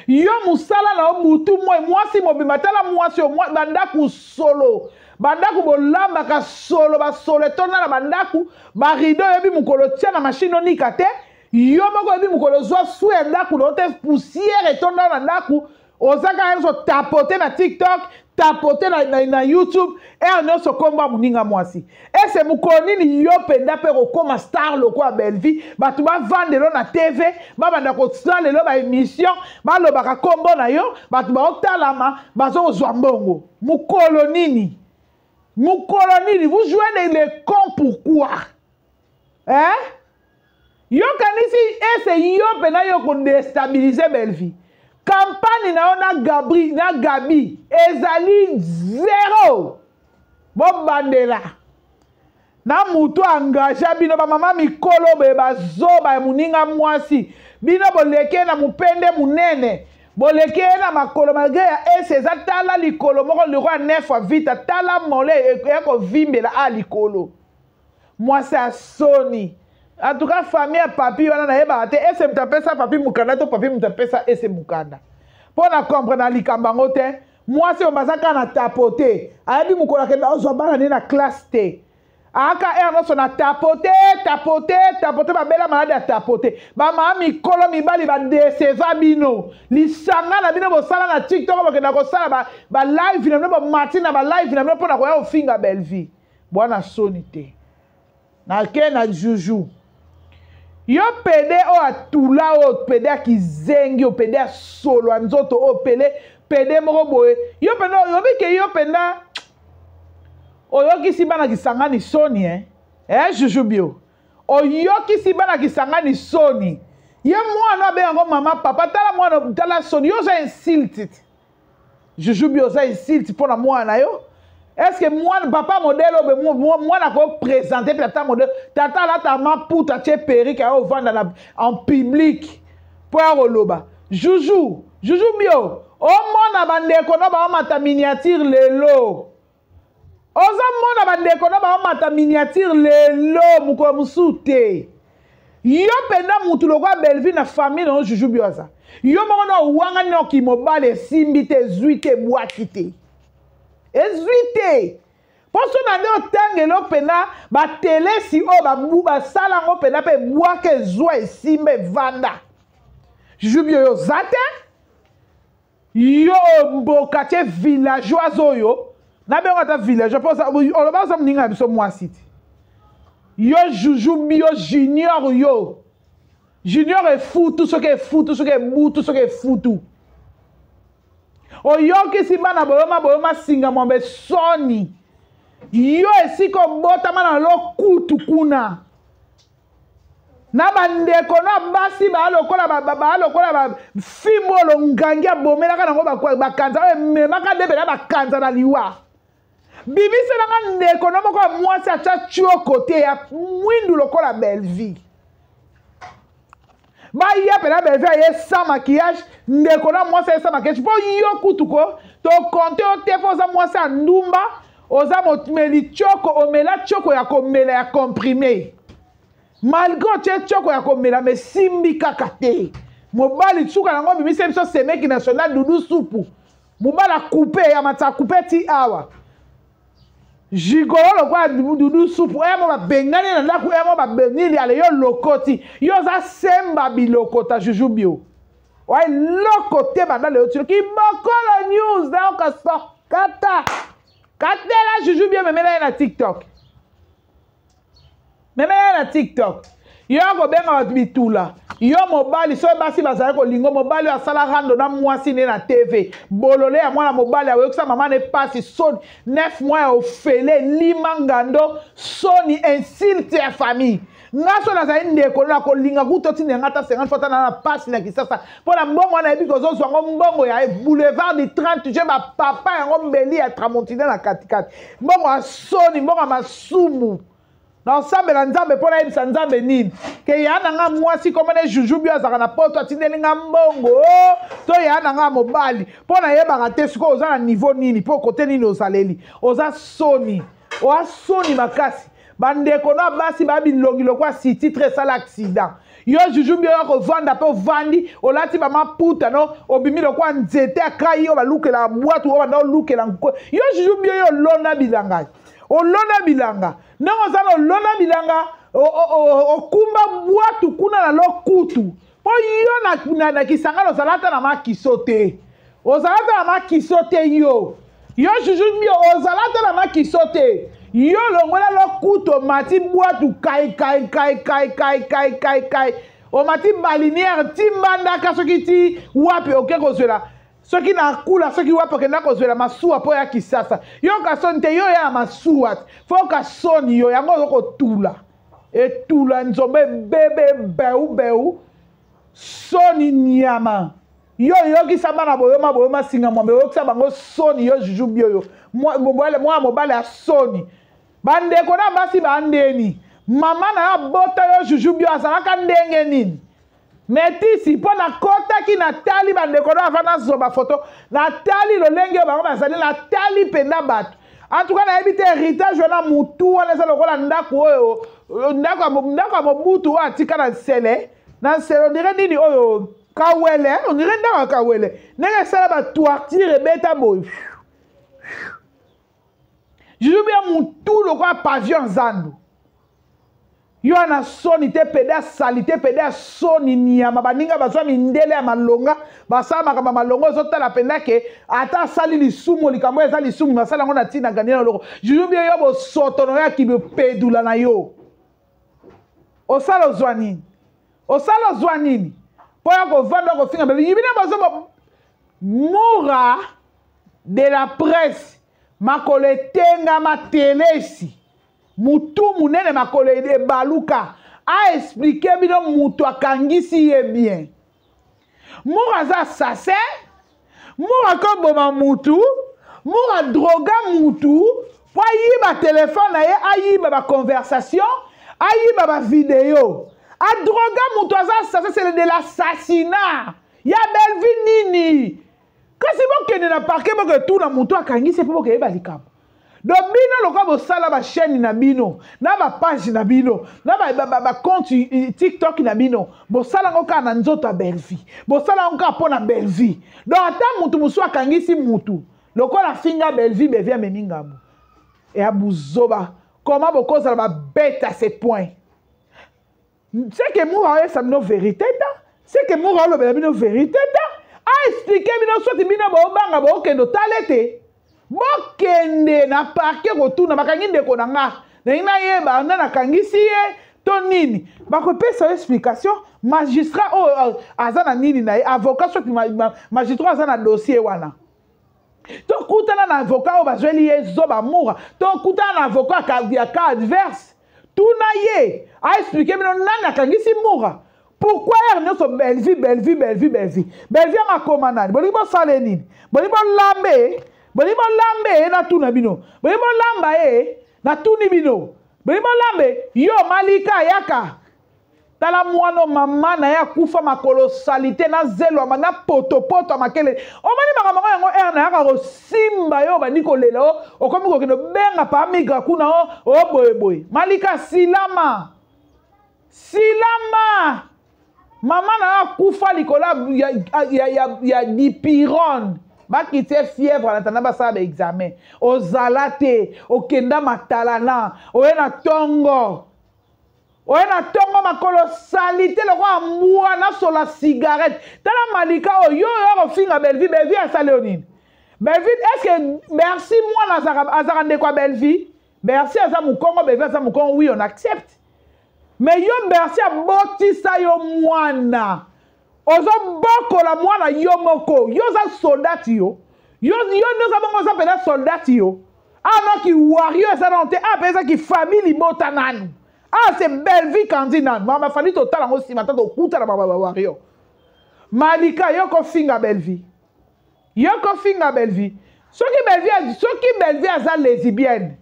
Yo musala na yo butu moi mwasi mobimba tala mwasi oyo bandako solo bandako bolambaka solo basolo etonda na bandako barido oyebi mokolo tia na mashine onika te yo moko oyebi mokolo ozwa su ya ndako na yo te poussière etonda na ndako oza kaka nyonso tapote na tiktok tapote na youtube heure nyonso nkombo ya moninga mwasi ese mokolo nini yo mpenza mpe kokóma star lokola bellevie bato bavandelo na tv babanda kosalelo baémission balobaka nkombo na yo bato baotalama bazokozwa mbongo mokolo nini mokolo nini vous jouez les cons pourquoi hein yo kanisi ese yo mpena yo kodestabilize bellevie kampagne na yo na gabri na gabi ezali zero bobandela na mutu engage bino bamama mikolo boye bazoba ya moninga mwasi bino boleke na mopende monene boleke ye na makolo malgre ya ese eza tala likolo moko leroy nef vita tala mole eya kovimbela a likolo mwasi ya soni en tout cas famille ya papi wana nayebaka te ese moto apesa papi mokanda to papi moto apesa ese mokanda mpo na comprendre na likambo yango te mwasi oyo baza kaka na tapote ayebi mokolo akenda ozwa bana ne na classe te aka heure nyonso na tapote tapote tapote babela maladi ya tapote bamama mikolo mibali badeseva bino lisanga na bino bosala na tiktok bokenda kosala balive na bino bomati na balive na bino mpo na koya kofinga bellevie bwana soni te nake na juju yo pede oyo atula oyo pede ya kizengi oyo pede ya solo ya nzoto oyo pele pede moko boye yo mpenza oyobi ke yo mpenza oyokisi bana kisangani soni eh? Eh, juju bio oyokisi bana kisangani soni ye mwana abe yango mama papa tala mwana tala soni yo oza insulte Juju bi oza insulte mpo na mwana na yo est ce que mwana papa modèle oyo mwana ako présenter tata modèle tata alata maputa atie perruque ayo ovanda na en public mpo ya koloba juju juju bio omona bandeko no baomata miniature lelo oza mona bandeko na baomata miniature lelo mokolo mosusu te yo mpenza mutu lokola bellevue na famille na yo juju bio aza yo moko na owangani na okimobali esimbi te ezwi te ebwaki te ezwi te mpo so na nde otangelo mpenza batelesi oyo basala yango mpenza mpe ebwaka ezwa esimba evanda juju bio yo oza te yo mboka tie villageoise oyo nabengo ata villageois mpo oloba oza moninga na biso mwasi te yo juju bio junior yo junior efutu soki efutu soki ebutu soki efutu oyokisi bana boyoma boyoma singa mwambe soni yo esika obotama na lokutu kuna na bandeko na basi baa lokola baa lokola bafimbo oyo longangi abomelaka nango bakanza oyo ememaka nde mpena bakanza na liwa bimiselanga ndeko na moko ya mwasi atya tioko te ya mwindu lokola bellevie baya mpena bellevie aye sans maquillage ndeko na mwasi aye sans maquillage mpo yo kutu ko tokonte yo te mpo oza mwasi ya ndumba oza momeli tioko omela tioko ya komela ya comprime malgre otie tioko ya komela me simbi kaka te mobali suka yango obimisi biso semeki national dudu supu mobali akupe ya matisa akupe ti awa jigolo lokola dudu supu emo babengani na ndako emo babenini ale yo lokoti yo oza semba bilokota juju bio oya eloko te banda lelo tino kibokolo news nayoka so kata katela juju bio memela ye na tiktok memela ye na tiktok yo akobenga bato bitula yo mobali soki basi bazali kolingo mobali oyo asala rando na mwasi nde na tv bolole ya mwana mobali akoyokisa mama na epasi soni 9 mois ya ofele lima ngando soni insulte ya famille nga so nazali ndeko na kolinga kutu otinda nga ata 50 fois ata na pasi na kisasa mpo na mbongo wana yebi kozozwa yango mbongo ya boulevard du 30 juin bapapa yango mbeli ya tramontina na katikati mbongo ya soni mbongo ya masumu nasambela nzambe mpo nayebisa nzambe nini ke ya na nga mwasi komona juju bio azalaka na poto atindeli nga mbongo oh, to ya na nga mobali mpo nayebaka te sikoyo oza na niveau nini mpo kote nini ozaleli oza soni oa soni makasi. Bandeko na basi ba bilongi lokwa sititre esala accident. Yo Juju Bio ya kovanda mpe ovandi olati ba maputa no obimi lokwa nzete ya kai oyo balukela bwatu oyo banda olukela nko. Yo Juju Bio yo olona bilanga, olona bilanga ndenge oza na olona bilanga okumba bwatu kuna na lokutu mpo yo na Kisangani ozala ata na makiso te, ozala ata na makiso te. Yo yo Juju Bio ozala ata na makiso te. Yo longola lokutu omati bwatu kai kai kai kai kai kai kai kai, omati balinière ti Mbandaka soki ti wapi oke kozwela soki na kula soki wapi okenda kozwela masuwa mpo ya Kisasa. Yoka soni te, yo ya na masuwa te foka soni yo yango ozo kotula etula nzombe ebebe beu beu soni nyama. Yo oyokisa bana boyoma boyoma singa mwambe oyokisa bango soni. Yo Juju Bio yo mwana mobali ya soni. Bandeko na basi bandeni mama na yo abota yo Juju Bio azalaka ndenge nini? Metisi mpo nakotaki natali bandeko na avant nazwa bafoto, natali lolenge oyo bango bazali, natali mpenza bato. En tout cas nayebi te héritage wana mutu wana eza lokola ndako oyo ndako ya Mobutu oyo atika na nsele na nsele, on dirait nini oyo Kawele, on dirait ndako ya Kawele ndenge esala batoiture ebeta boye. Juju Bio mutu lokola pavillon zandu. Yo ana soni te, pede asali te, pede asoni nyama. Baninga bazwa mindele ya malonga, basala makambo ya malonga, ozotala mpenza ke ata asali lisumu, likambo eza lisumu, basala yango na ntina ganie na loko. Juju Bio yo bosoto na yo ya kibopedula na yo. Osala ozwa nini? Osala ozwa nini? Mpo ya kovanda kofinga bebe. Yibina bazo Mura de la presse, makolo etengama telesi. Mutu munene makolo ebaluka a expliquer bino mutu akangisi ye bien. Mura aza assassin, Mura akoboma mutu, Mura droga mutu po ayiba telefone na ye, ayiba ba conversation, ayiba ba video. Adroga mutu, aza assassin, c'est de l'assassinat. Ya Bellevue nini? Kasi bokende na parquet boketuna mutu akangisi po bokeyeba likambo. Donc bino lokola bosala ba chaîne na bino, na ba page na bino, na ba compte TikTok na bino, bosala ngo kaka na nzoto ya Bellevue. Bosala ngo kaka pona Bellevue. Donc ata mutu mosusu akangisi mutu, lokola finga Bellevue, Bellevue amemi ngambo. Ya buzoba. Comment bokozala ba bête à ce point? C'est que Moura oyesa bino vérité ta. C'est que Moura olobela bino vérité ta. A expliquer bino soki bino bobanga bokende otala ete. Bokende na parquet kotuna bakangi ndeko na nga. Ndenge nayeba nde nakangisi ye to nini. Bakopesa yo explication. Magistrat oyo aza na nini na ye, avocat soki magistrat aza na dossier wana. Tokutana na avocat oyo bazweli ye zoba Moura. Tokutana na avocat ya cas adverse. Tuna ye a expliquer bino nani akangisi Moura. Pourquoi heure nyonso Bellevue, Bellevue, Bellevue, Bellevue? Bellevue akoma nani? Bolingi bosala nini? Bolingi bolambe? Bolingi bolambe ye natuna bino. Bolingi bolamba ye natuni bino. Bolingi bolambe yo Malika yaka. Tala mwana mama na ye akufa makolo salite na zelo na potopoto ya makele. Omoni makambo yango yango heure na yaka kosimba yo obandi kolela o okomi kokende obenga pa migra kuna o o boye boye. Malika silama. Silama. Mama na yo akufa likolo ya dipirone. Bakitie fièvre na tanda basala ba examen. Ozala te, okenda matalana, oye na tongo. Oye na tongo makolo salite lokola mbwa na sola cigarette. Tala Malika oyo yo oyo kofinga Bellevue, Bellevue asali yo nini? Bellevue, est-ce que Bercy mwana azaka ndeko ya Bellevue? Bercy aza mukongo, Bellevue aza mukongo, oui on accepte. Mais yo Bercy abotisa yo mwana. Ozobokola mwana yo moko. Yo oza soldat yo. Yo yo nde oza bongo oza pena soldat yo. Ah non ki warrior eza nanu te. Ah peza ki famille libota nanu. Ah c'est Bellevue Kandi nanu. Mama Fally totala ngo sima tata okuta na mama warrior. Malika yo ko finga Bellevue. Yo ko finga Bellevue. Soki Bellevue, soki Bellevue aza lesbienne.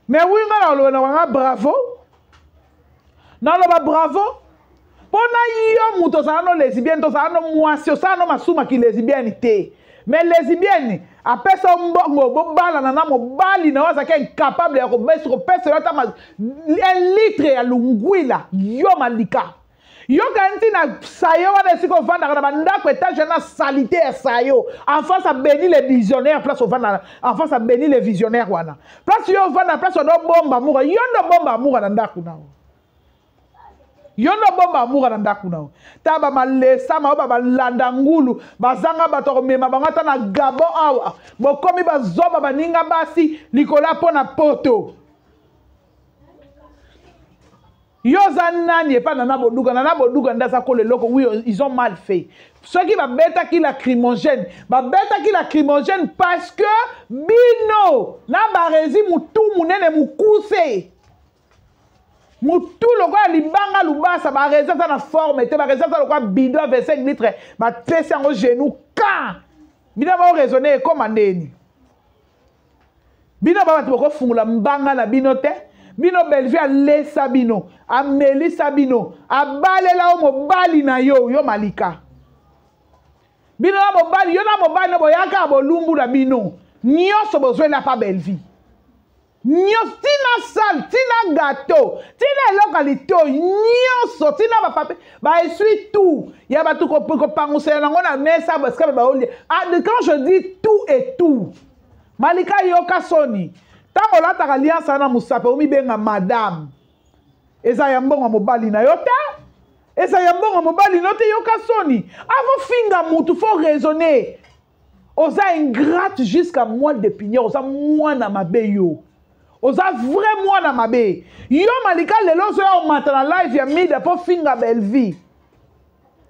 Mais oui nga na loba na nga bravo. Na loba bravo. Pona yo muto ozala no lesbienne, tozala no mwasi, osala no masuma ki lesbienne te. Mais lesbienne apesa yo mbongo bobalana na mobali na yo azalaki incapable ya kopesa yo ata un litre ya lungwila. Yo Malika, yoka ntina sayo wana esika ovandaka na bandako etage na salite ya sayo en face ya Beni le Visionnaire. Place ovanda en face ya Beni le Visionnaire wana, place yo ovanda, place wana obomba mura. Yo nde obomba mura na ndako na yo, nde obomba mura na ndako na yo. Ta bamalesama oyo babalanda ngulu, bazanga bato ya komema bango ata na Gabon. Awa bokomi bazoba, baninga basi likolo mpo na poto. Yo oza nani epa Nana Boduka? Nana Boduka nde aza kola eloko. Oui, ils ont mal fait. Soki babetaki lacrymogène, babetaki lacrymogène parce que bino na Barezi, mutu munene mokuse, mutu lokola libanga lubasa. Barezi aza na forme te. Barezi aza lokola bidon ya 25 litre, bapesi yango genou ka bino baoraisonne ekóma ndeni. Bino ba bato bokofungola mbanga na bino te. Bino, Bellevue alesa bino, amelisa bino, abalela yo mobali na yo. Yo Malika, bino na mobali yo, na mobali no boyaka bolumbu na bino nyonso, bozwela pa Bellevue nyonso, ntina sale, ntina gâteau, ntina eloko ya litoi nyonso, ntina bapapier baessuie-tout ya bato kopangusela nango na mesa esika baolia. Ah, quand je dis tout et tout, Malika, yoka soni. Ntango olataka alliance wana mosape, omibenga madame, eza ya mbongo mobali na yo te, eza ya mbongo mobali na yo te. Yoka soni. Avant finga mutu, faut raisonner. Oza ingrate jusqu'à moelle d'épinière. Oza mwana mabe, yo oza vrai mwana mabe, yo Malika. Lelo ozoya omata na live ya Mida mpo finga Bellevue.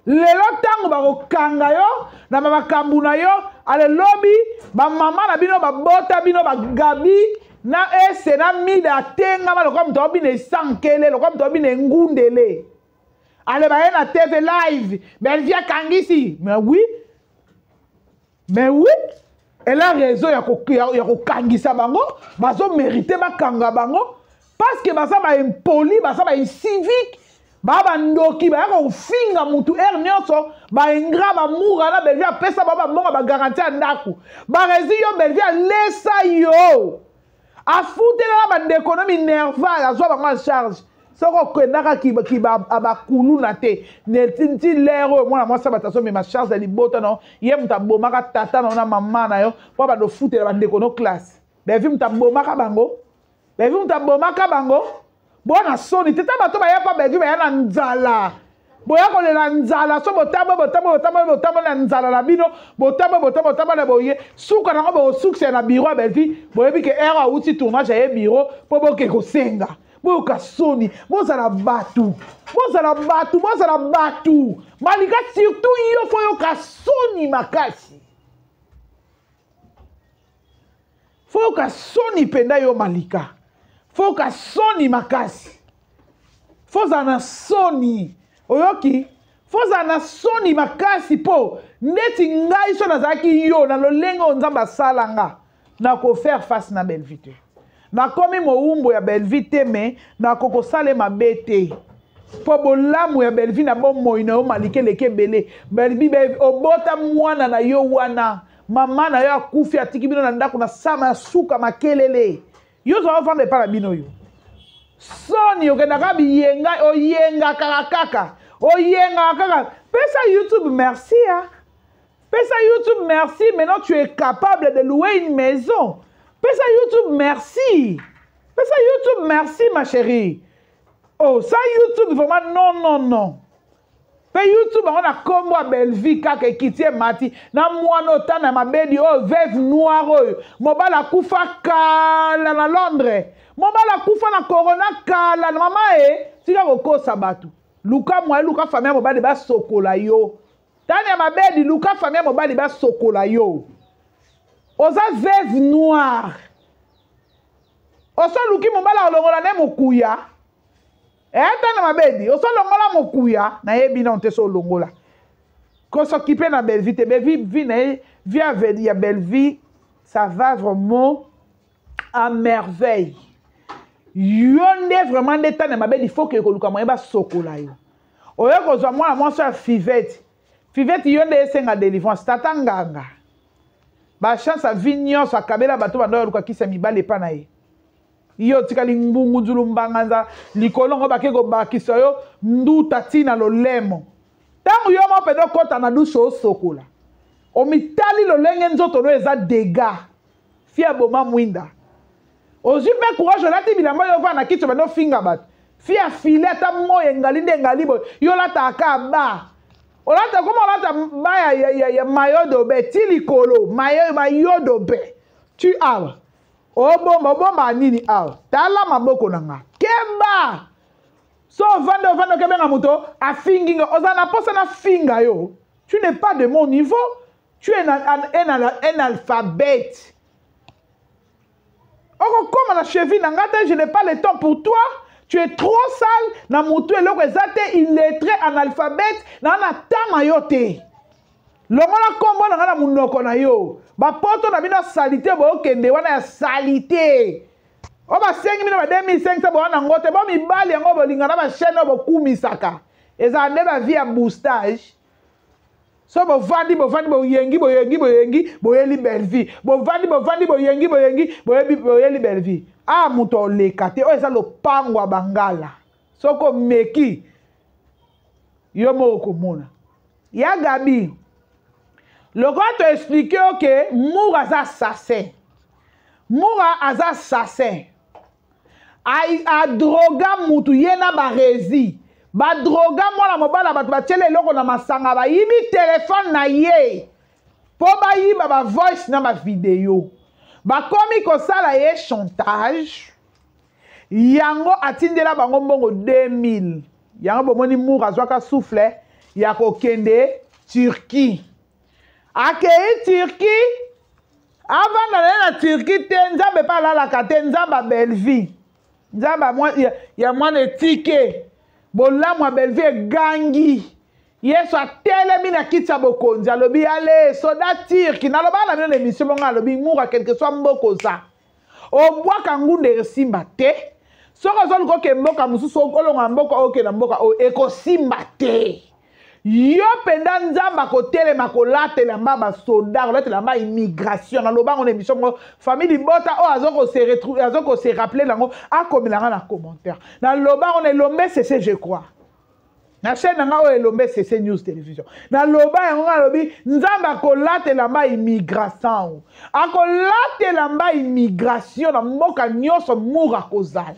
Lelo ntango bakokanga yo na bamakambo na yo, ale lobi bamama na bino babota bino, bagabi na ese na Mida atengama lokola moto aobina esankele, lokola moto aobina engundele. Ale baye na TV live, Bellevue akangisi. Mais oui, mais oui, elle a raison ya kokangisa bango. Bazomérite bakanga bango parce que baza baimpoli, baza baincivique, baa bandoki, baya kofinga mutu heure nyonso, baingrat. Bamura na Bellevue apesa bao bambongo, bagarantie ya ndako. Barezi yo, Bellevue alesa yo, afutela na bandeko no minerval, azwa bango en charge. Soki okendaka bakuluna te nti lere oyo, mwana mwasi bato azomema charge ya libota na yo. Ye moto abomaka tata na yo na mama na yo mpo bandofutela bandeko no classe. Bellevue moto abomaka bango, Bellevue moto abomaka bango. Bona soni te. Ta bato baya mpa Bellevue, baya na nzala, boya kolela nzala. So botambo, botambo, botambo, botambo na nzala na bino, botambo, botambo, botambo na boye. Suka nango bokosukisa na bureau ya Bellevue. Boyebi ke heure awuti tournage, aye bureau mpo boke kosenga. Boyoka soni, bozala bato, bozala bato, bozala bato. Malika, surtout yo, faut yoka soni makasi, faut yoka soni mpenza. Yo Malika, faut yoka soni makasi, faut ozala na soni. Oyoki? Faut ozala na soni makasi mpo ndeti ngai so nazalaki yo na lolenge oyo Nzambe asala nga, nakofaire face na Bellevue te. Nakomi mowumbu ya Bellevue te, me nakokosala mabe te mpo bolamu ya Bellevue na bomoi na yo, Malika, eleki ebele. Bellevue, obota mwana na yo wana, mama na yo akufi, atiki bino na ndako na sama ya suka makelele. Yo ozala ovanda epai na bino, yo soni, okendaka biyenga, oyengaka kaka, oyengaka kaka. Pesa YouTube merci, ah. Pesa YouTube merci. Maintenant tu es capable de louer une maison. Pesa YouTube merci, pesa YouTube merci, ma chérie. Oh, ça, YouTube vraiment, non, non, non. Mpe YouTube yango na nkombo ya Bellevue kaka ekiti emati na mwana otana mabedi oyo, veuve noire oyo mobali akufa kala na Londres, mobali akufa na corona kala na mama. E tika kokosa bato. Luka mwaye, luka famille ya mobali basokola yo. Tani ya mabedi, luka famille ya mobali basokola yo. Oza veuve noire, osoluki mobali alongola nde mokuya. Tana mabedi, osolongola mokuya, nayebi nano te. So olongola kosokipe na Bellevue te. Bellevue, vie na ye, vie ya Bellevue, ça va vraiment à merveille. Yo nde vraiment nde tana mabedi, faut que koluka moye basokola yo. Oyo kozwa mwana mwasi ya Fivete. Fivete, yo nde esenga délivrance. Tata nganga. Bachance ya vie nyonso akabela bato banda oyo aluka kisi ya mibali epa na ye. Yo otikali ngbungu nzulu mbanganza likolo yango bake kobakisa yo nduta ti na lolemo. Ntango yo moko mpenza okɔta na dushe osokola, omitali lolenge nzoto no eza dega fi aboma mwinda. Ozwi mpe courage olati bilamba yo ovanda na kiti obandi ofinga bato fi afile ata moi engali nde engali boye yo olataka ka ba olata koma olata ba ya, ya, ya, ya mayo dobe ti likolo mayo, mayo dobe tu awa obomba obomba nini awa tala maboko na nga keba so ovandi ovandi okebenga moto afingi nga oza na mposa na finga yo. Tu n'es pas de mon niveau, tu es un alphabète. Okokoma na cheville na nga te, je n'ai pas le temps pour toi. Tu es trop sale na mutu eloko eza te, illettré, analphabète, na na tama yo te. Longola kombo na nga na munoko na yo. Bapoto na bino ya salite bookende wana ya salite. Oyo basengi bino ba 2500 bowana yango te, bo mibali yango bolinga na ba chaîne oyo bokumisaka. Ezala nde ba vie ya boostage. So bovandi bovandi boyengi boyengi boyengi boyeli Bellevue. Bovandi bovandi boyengi boyengi boyebi boyeli Bellevue. Ah moto oleka te oyo eza lopango ya bangala. Soko meki yo moko komona. Ya Gabi lokola to explique yo ke Mura aza assassin. Mura aza assassin. Adroga mutu ye na barezi. Badroga mwana mobala bato batiela eloko na masanga bayibi telefone na ye mpo bayiba ba voice na ba video. Bakomi kosala ye chantage. Yango atindela bango mbongo 2000. Yango bomoni Mura azwaka souffle ya kokende Turquie. Akei Turquie, avanda na ye na Turquie te, Nzambe pe alalaka te, Nzambe ya Bellevue. Nzambe ya mwana etike. Bolamu ya Bellevue egangi. Yesu atelemi na kiti ya bokonzi, alobi ale soda Turquie. Nalobaka na bino na émission bongo, alobi Mura quelque soit mboka oza. Obwaka ngunda esimba te. Soki ozoluka oke mboka mosusu, olonga mboka oke na mboka oyo ekosimba te. Yo mpenza Nzambe akotelema kolatela mba basoda, kolatela mba immigration. Naloba yango na émission moko, famille libota oyo azo ko se retrouver, azo ko se rappeler nango, akomela nga na commentaire. Naloba yango na Elombe Sese, je crois. Na chaîne na nga oyo Elombe Sese News Télévision. Naloba yango, nga nalobi Nzambe akolatela mba immigration. Akolatela mba immigration na mboka nyonso Mura kozala.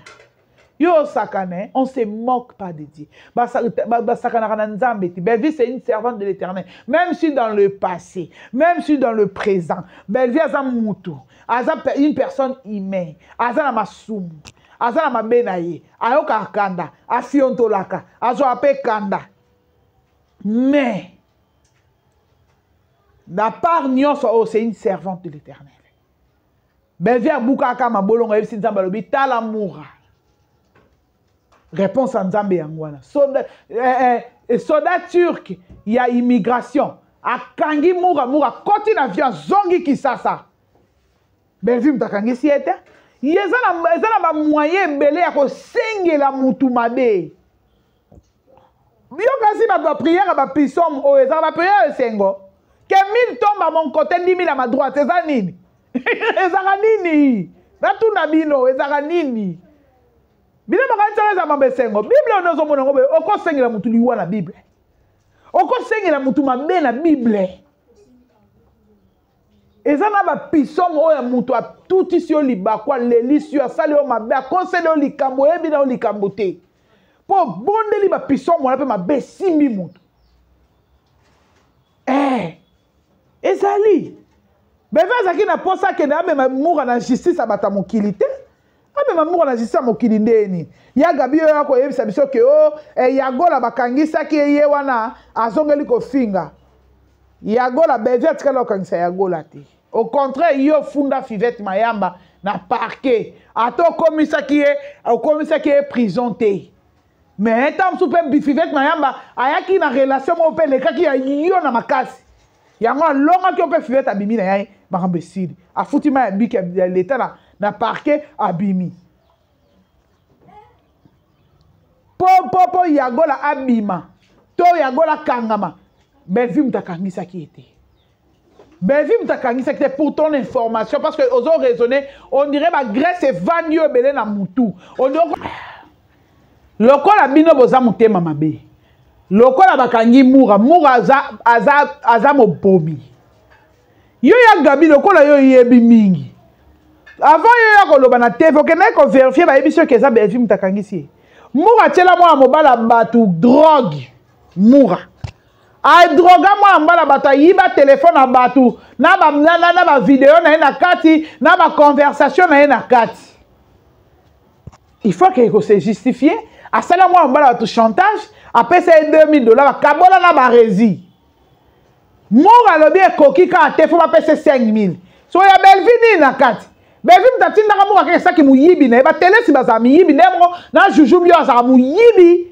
Yo sakane, on se moque pas de Dieu. Basakanaka na Nzambe te. Bellevue c'est une servante de l'Éternel. Même si dans le passé, même si dans le présent, Bellevue aza mutu, aza une personne humaine, aza na masumu, aza na mabe na ye, ayoka kanda, afiontolaka, azwa pe kanda. Mais la part nyonso oyo c'est une servante de l'Éternel. Bellevue abukaka mabolongo ayebisi Nzambe alobi tala Mura. Réponse ya Nzambe yango wana. Soda, eh, eh, soda turc ya immigration akangi Mura, Mura akoti na avion azongi Kisasa. Bellevue moto akangisi ye te. Ye eza na ba moyen ebele ya kosengela mutu mabe. Yo kasi bato ba prière ba psaume oyo ezaka ba prière esengo. Que 1000 tombent à mon côté, 10 000 à ma droite, eza nini? Ezaka nini? Natuna bino, ezaka nini? Bino makanisi wana eza mambo esengo. Bible oyo ozomona yango boye, okosengela mutu liwa na Bible. Okosengela mutu mabe na Bible. Eza na ba psaume oyo ya mutu atutisi yo libaku, alelisi yo, asali yo mabe, akoseli yo likambo, oyebi na yo likambo te. Po obondeli ba psaume wana pe mabe esimbi mutu. Ezali. Beve azalaki na posa akende amema Mura na justice ya bato ya mokili te. Amema Mura na justice ya mokili nde nini? Ya Gabi oyo akoyebisa biso ke o, Yagola bakangisaki ye, ye wana azongeli kofinga. Yagola, Beve atikali kokangisa Yagola te. Au contraire, yo funda Fivette Mayamba na parquet. Ata okomisaki ye prison te. Mais ntango mosusu mpe Fivette Mayamba ayaki na relation moko mpe elekaki ya yo na makasi. Yango alongaki yo mpe Fivette abimi na ye, makambo esili. Afuti mai ya biki ya leta na parquet abimi. Po, po, po Yagola abima to Yagola kangama, Bellevue moto akangisaki ye te. Bellevue moto akangisaki te pour ton information parce que ozo raisonner on dirait ba graisse evandi yo ebele na mutu on dirait lokola bino boza motema mabe lokola bakangi mura mura aza, aza, aza mobomi yo ya gabi lokola yo oyebi mingi avant yo ya koloba na tv okendaki koverifie bayebisi yo ke eza bellevue moto akangisi ye mura atyela mwana mobala bato drogue mura adroga mwana mobala bato ayiba telefone ya bato na bavideo na ye na kati na baconversation na ye na kati il faut que kose justifie asala mwana mobala bato chantage apesa ye 2000 dollar bakabola na baresi moro alobi ekoki kaka te fo bapesa 5000 so ya bellevue nini na kati bellevue moto atindaka moko akeke saki moyibi na ye batelesi bazala miyibi nde moko na juju bio azalaka moyibi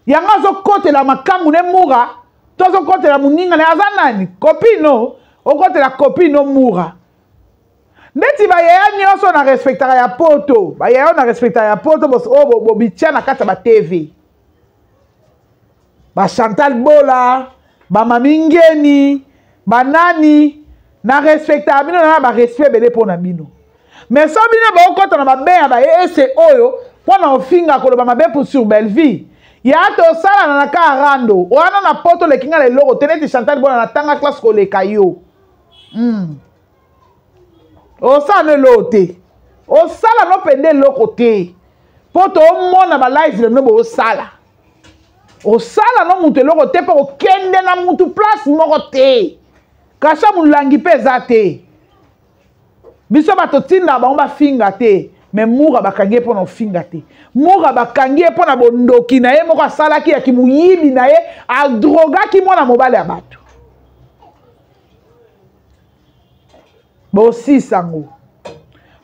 yango azokotela makangu ne mura to azokotela moninga na ye aza nani kopino okotela kopino mura ndeti bayaya nyonso na respectaka ya poto bayaya oyo na respectaka ya poto oyo bobitia na kati ya batv bachantal bola bamami ngeni banani na respectaka bino na barespect ebele mpo na bino mais so bino bokɔta na mabe ya baye ese oyo mpo na ofinga koloba mabe pour sur bellevie ya tosalana na ka rando wana na poto oleki nga na eloko te neti chantal bona natanga classe koleka yo mm. osala no eloko te osala no mpenza eloko te mpo toomona balive na bino boosala osala no moto eloko te mpo kokende na motu place moko te kasha molangi mpe eza te biso bato tindaka bango bafinga te me mura bakangi ye mpo na ofinga te mura bakangi ye mpo na bondoki na ye moko asalaki ya kimoyibi na ye adrogaki mwana mobali ya bato bosisa yango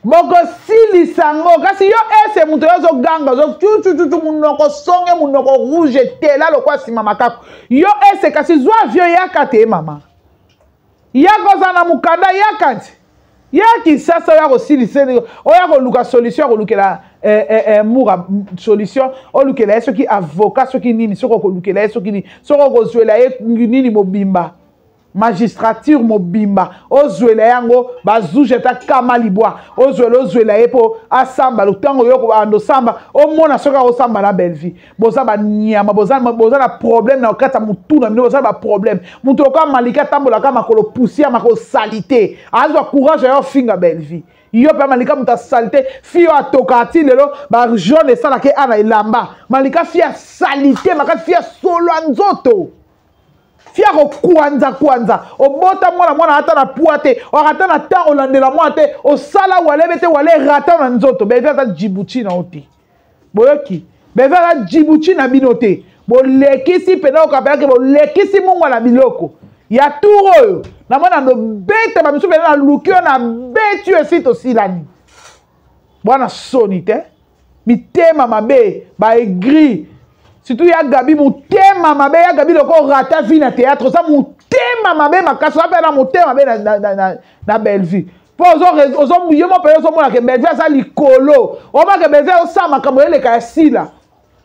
bokosilisa yango kasi yo ese moto yo ozoganga ozo cucucucu monoko songe monoko rouge etela lokwa nsima makako yo ese kasi zwa avio yaka te mama yaka oza na mokanda yaka nti ya kisasa oya kosilisa oya koluka solution ya kolukela eh, eh, eh, mura solution olukela ye soki avocat soki nini soki okolukela ye soki nini soki okozwela ye nini mobimba magistrature mobimba ozwela yango bazuge ata kama libwa ozwela ozwela ye mpo asamba lotango yo kobanda osamba omona soki akosamba na bellevue boza banyama boza, boza na problème na kati ya motu na bino boza na baproblème moto lokola malika atambolaka makolo poussière makolo salite azwa courage ya ofinga bellevue yo mpe malika moto asalite fi oyo atokaka ti lelo bajaune esalaka ye ana elamba malika fi ya salite makasi fi ya solo ya nzoto fi ya kokwanza kwanza obota mwana mwana ata na pwa te ata na temps olandela mwana te osala walebe te wale rata na nzoto bellevue aza djibouti na yo te boyoki bellevue aza djibouti na bino te bolekisi mpena okapelaki bolekisi mungwa na biloko ya tour oyo namoni na nobeta bamisu mpena naluki yo na beti yo esi tosilani bwana soni te mitema mabe ba aigri surtout ya gabi motema mabe ya gabi loko rata vie na théâtre oza motema mabe makasi oza mpe na motema mabe na, na, na, na, na bellevue mpo yo mo mpenza ozomona ke bellevue aza likolo omona ke bellevue azosala makambo eleka ya sila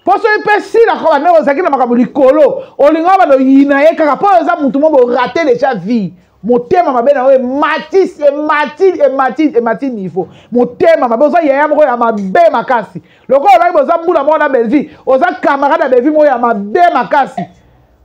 mpo soki mpe sila kaka bandeko ozalaki na makambo likolo olinga banda oyina ye kaka mpo oza motu mo borate deja vie motema mabe na yo emati emati emati emati niveau motema mabe oza yaya moko ya mabe makasi lokola olaki boza mbula moko na bellevue oza camarade ya bellevue moko ya mabe makasi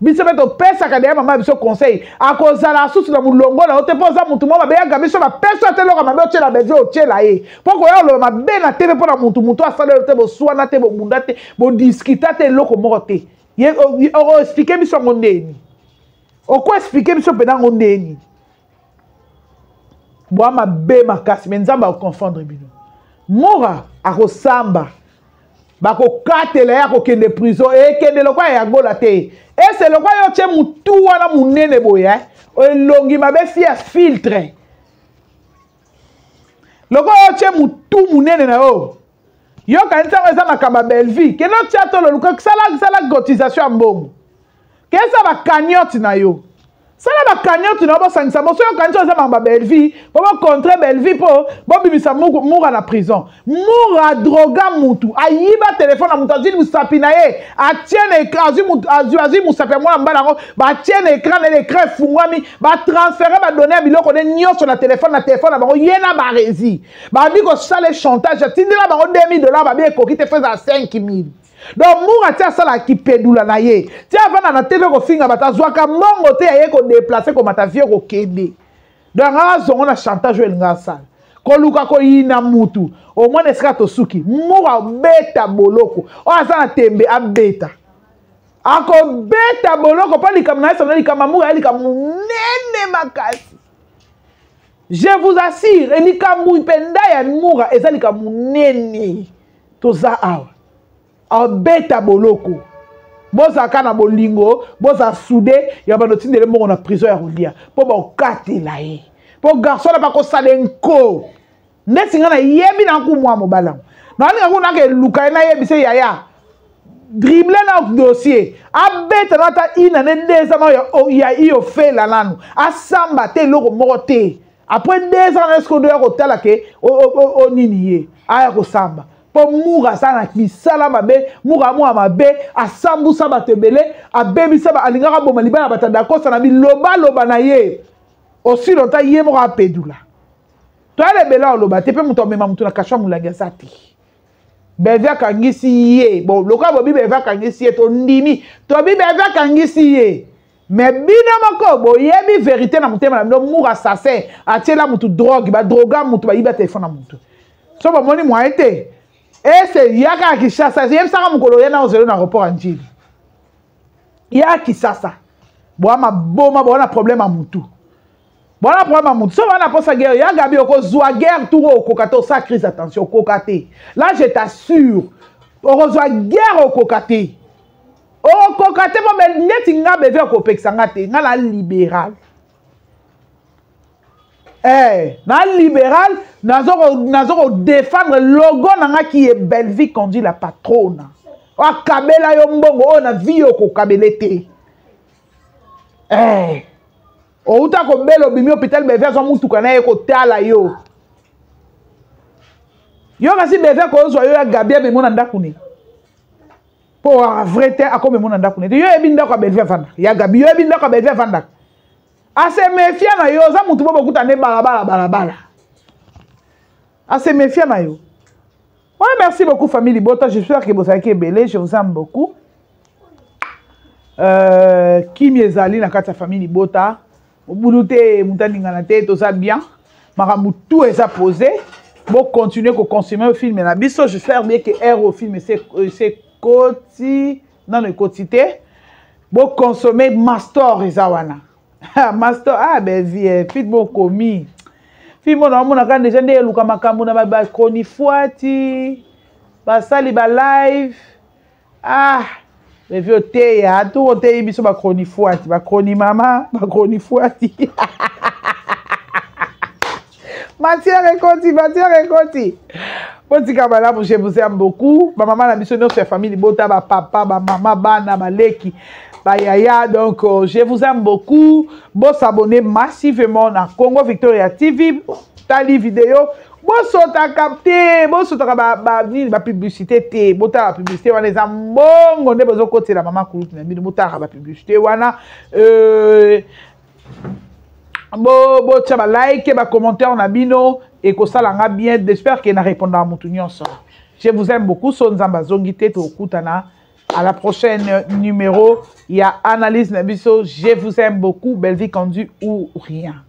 biso mpe topesaka deya mama biso conseil akozala susu na molongo na yo te mpo oza motu moko mabe yaka biso bapesa yo te eloko mabe otyela bellevue otyela ye mpo koya koloba mabe na tv mpo na motu motu asala yo te boswana te bobunda te bodiskita te eloko moko te ye oexplike biso yango ndeni oko explike biso mpena yango ndeni bwa mabe makasi me nzambe akoconfondre bino mura akosamba bakokatela ye akokende prison ekende lokola ya gola te ese lokola yo tie motu wana monene boye eh? elongi mabe fi ya filtre lokola yo tie motu monene na yo yo kanisi yango eza makambo ya bellevue kende otya tolo luka sala sala cotisation ya mbongo kesa bacagnote na yo Sala ba cagnotte na bosangisa bo soki okanisi oza makambo ya Bellevue po bocontre Bellevue po bobimisa Mura na prison. Mura droga mutu ayiba telefone na mutu azwi mosapi na ye atie na écran azwi mutu azwi mosapi ya mwana mobali yango batie na écran na ye écran efungwami batransfere badonne ya biloko ne nyonso na telefone na telefone na bango ye na barezi babi kosala chantage atindela bango 2000 dollars babi ekoki te fo ezala 5000. Donc mura ti asalaka kipedula na ye ti avanda na tv kofinga bato azwaka mbongo te aye kodeplace komata vie kokende. Donc anga azongo na chantage oyo elinga asala koluka koyina mutu omona esika tosuki. Mura abeta boloko oyo aza na tembe abeta akobeta boloko mpo likambo na ye sona likambo ya mura ya likambo monene makasi. Je vous assure likambo mpenza ya mura eza likambo monene. Toza awa abeta boloko bozalaka na bolingo boza soude ya bando tindele mbongo na prison ya kolia mpo bakatela ye mpo garçon na bakosala nko ndeti nga nayebi na nku mwa mobali yango nalinga kuna nakeluka ye nayebise yaya drible na dossier abeta na ata ina ne 2 ans ya iyo fela nanu asamba te eloko moko te. Après 2 ans est-ce qu'on doit kotala ke o nini ye aya kosamba mpo mura aza na misala mabe. Mura mwa mabe asambusa bato ebele abebisa alingaka aboma libala bato adakosa na bilobaloba na ye aussi longtemps ye moko apedula toyala ebele aloba te mpe moto amema moto na kasho ya molangi aza te. Bellevue akangisi ye bon lokola bobi Bellevue akangisi ye tondimi tobi Bellevue akangisi ye mais bino moko boyebi vérité na motema na bino. Mura assassin atiela mutu drogue badroga mutu bayiba telefone na mutu so bomoni moyen te ese yaka ya Kinshasa yebisaka mokolo ye na ozelo na aéroport ya Njili ya Kisasa boa maboma boa na problème ya mutu boa na problème ya mutu so boa na posa guerre ya Gabi okozwa guerre tour okoka te osala crise attention okoka te là je t'assure okozwa guerre okoka te okoka te po neti nga beve okopekisa nga te nga na libéral na libéral nazo kodefendre logo na nga ki ye Bellevue conduit la patrona akabela yo mbongo oyo na vie okokabele te outa kobela obimi hôpital Bellevue azwa mutuka na ye kotala yo yo kasi Bellevue akozwa yo ya Gabi amemo na ndako ne po a vrai te akomemo na ndako ne te yo yebi ndako ya Bellevue avandaka ya Gabi yo yebi ndako ya Bellevue avandaka ase mefia na yo oza mutu bo bokuta nde balabala balabala ase mefia na yo. Ouais, merci beaucoup famille Libota, j'espère que vous avez ebele, je vous aime beaucoup. Kimi ezali na kati ya famille Libota, obulu te mutu alingana te toza bien, makambo tout eza posé. Bon continuer ko consommer film na biso, j'espère bien que air au film c'est koti non ekoti te. Bon consommer Mastor eza wana. Mastor ah ben vie film okomi. Film na mona kan déjà nde eluka makambo na ba chronifuati basali ba live ah mais vieux oteya tout oteyi biso ba chronifuati ba chronimama ba chronifuati matière ekoti matière ekoti botika malamu. Je vous aime beaucoup ba mama na biso nyonso ya famille libota ba papa ba mama bana baleki ba yaya. Donc je vous aime beaucoup, bo s'abonner massivement na Congo Victoria TV tali vidéo bosotaka te bosotaka ba nini ba publicité te botala ba publicité wana eza mbongo nde bozokotela mama kulutu na bino botalaka ba publicité wana botia ba like ba commentaire na bino ekosala nga bien. J'espère que na répondra mutu nyonso. Je vous aime beaucoup so Nzambe azongi te tokutana à la prochaine numéro ya analyse na biso. Je vous aime beaucoup, Bellevue conduit ou rien.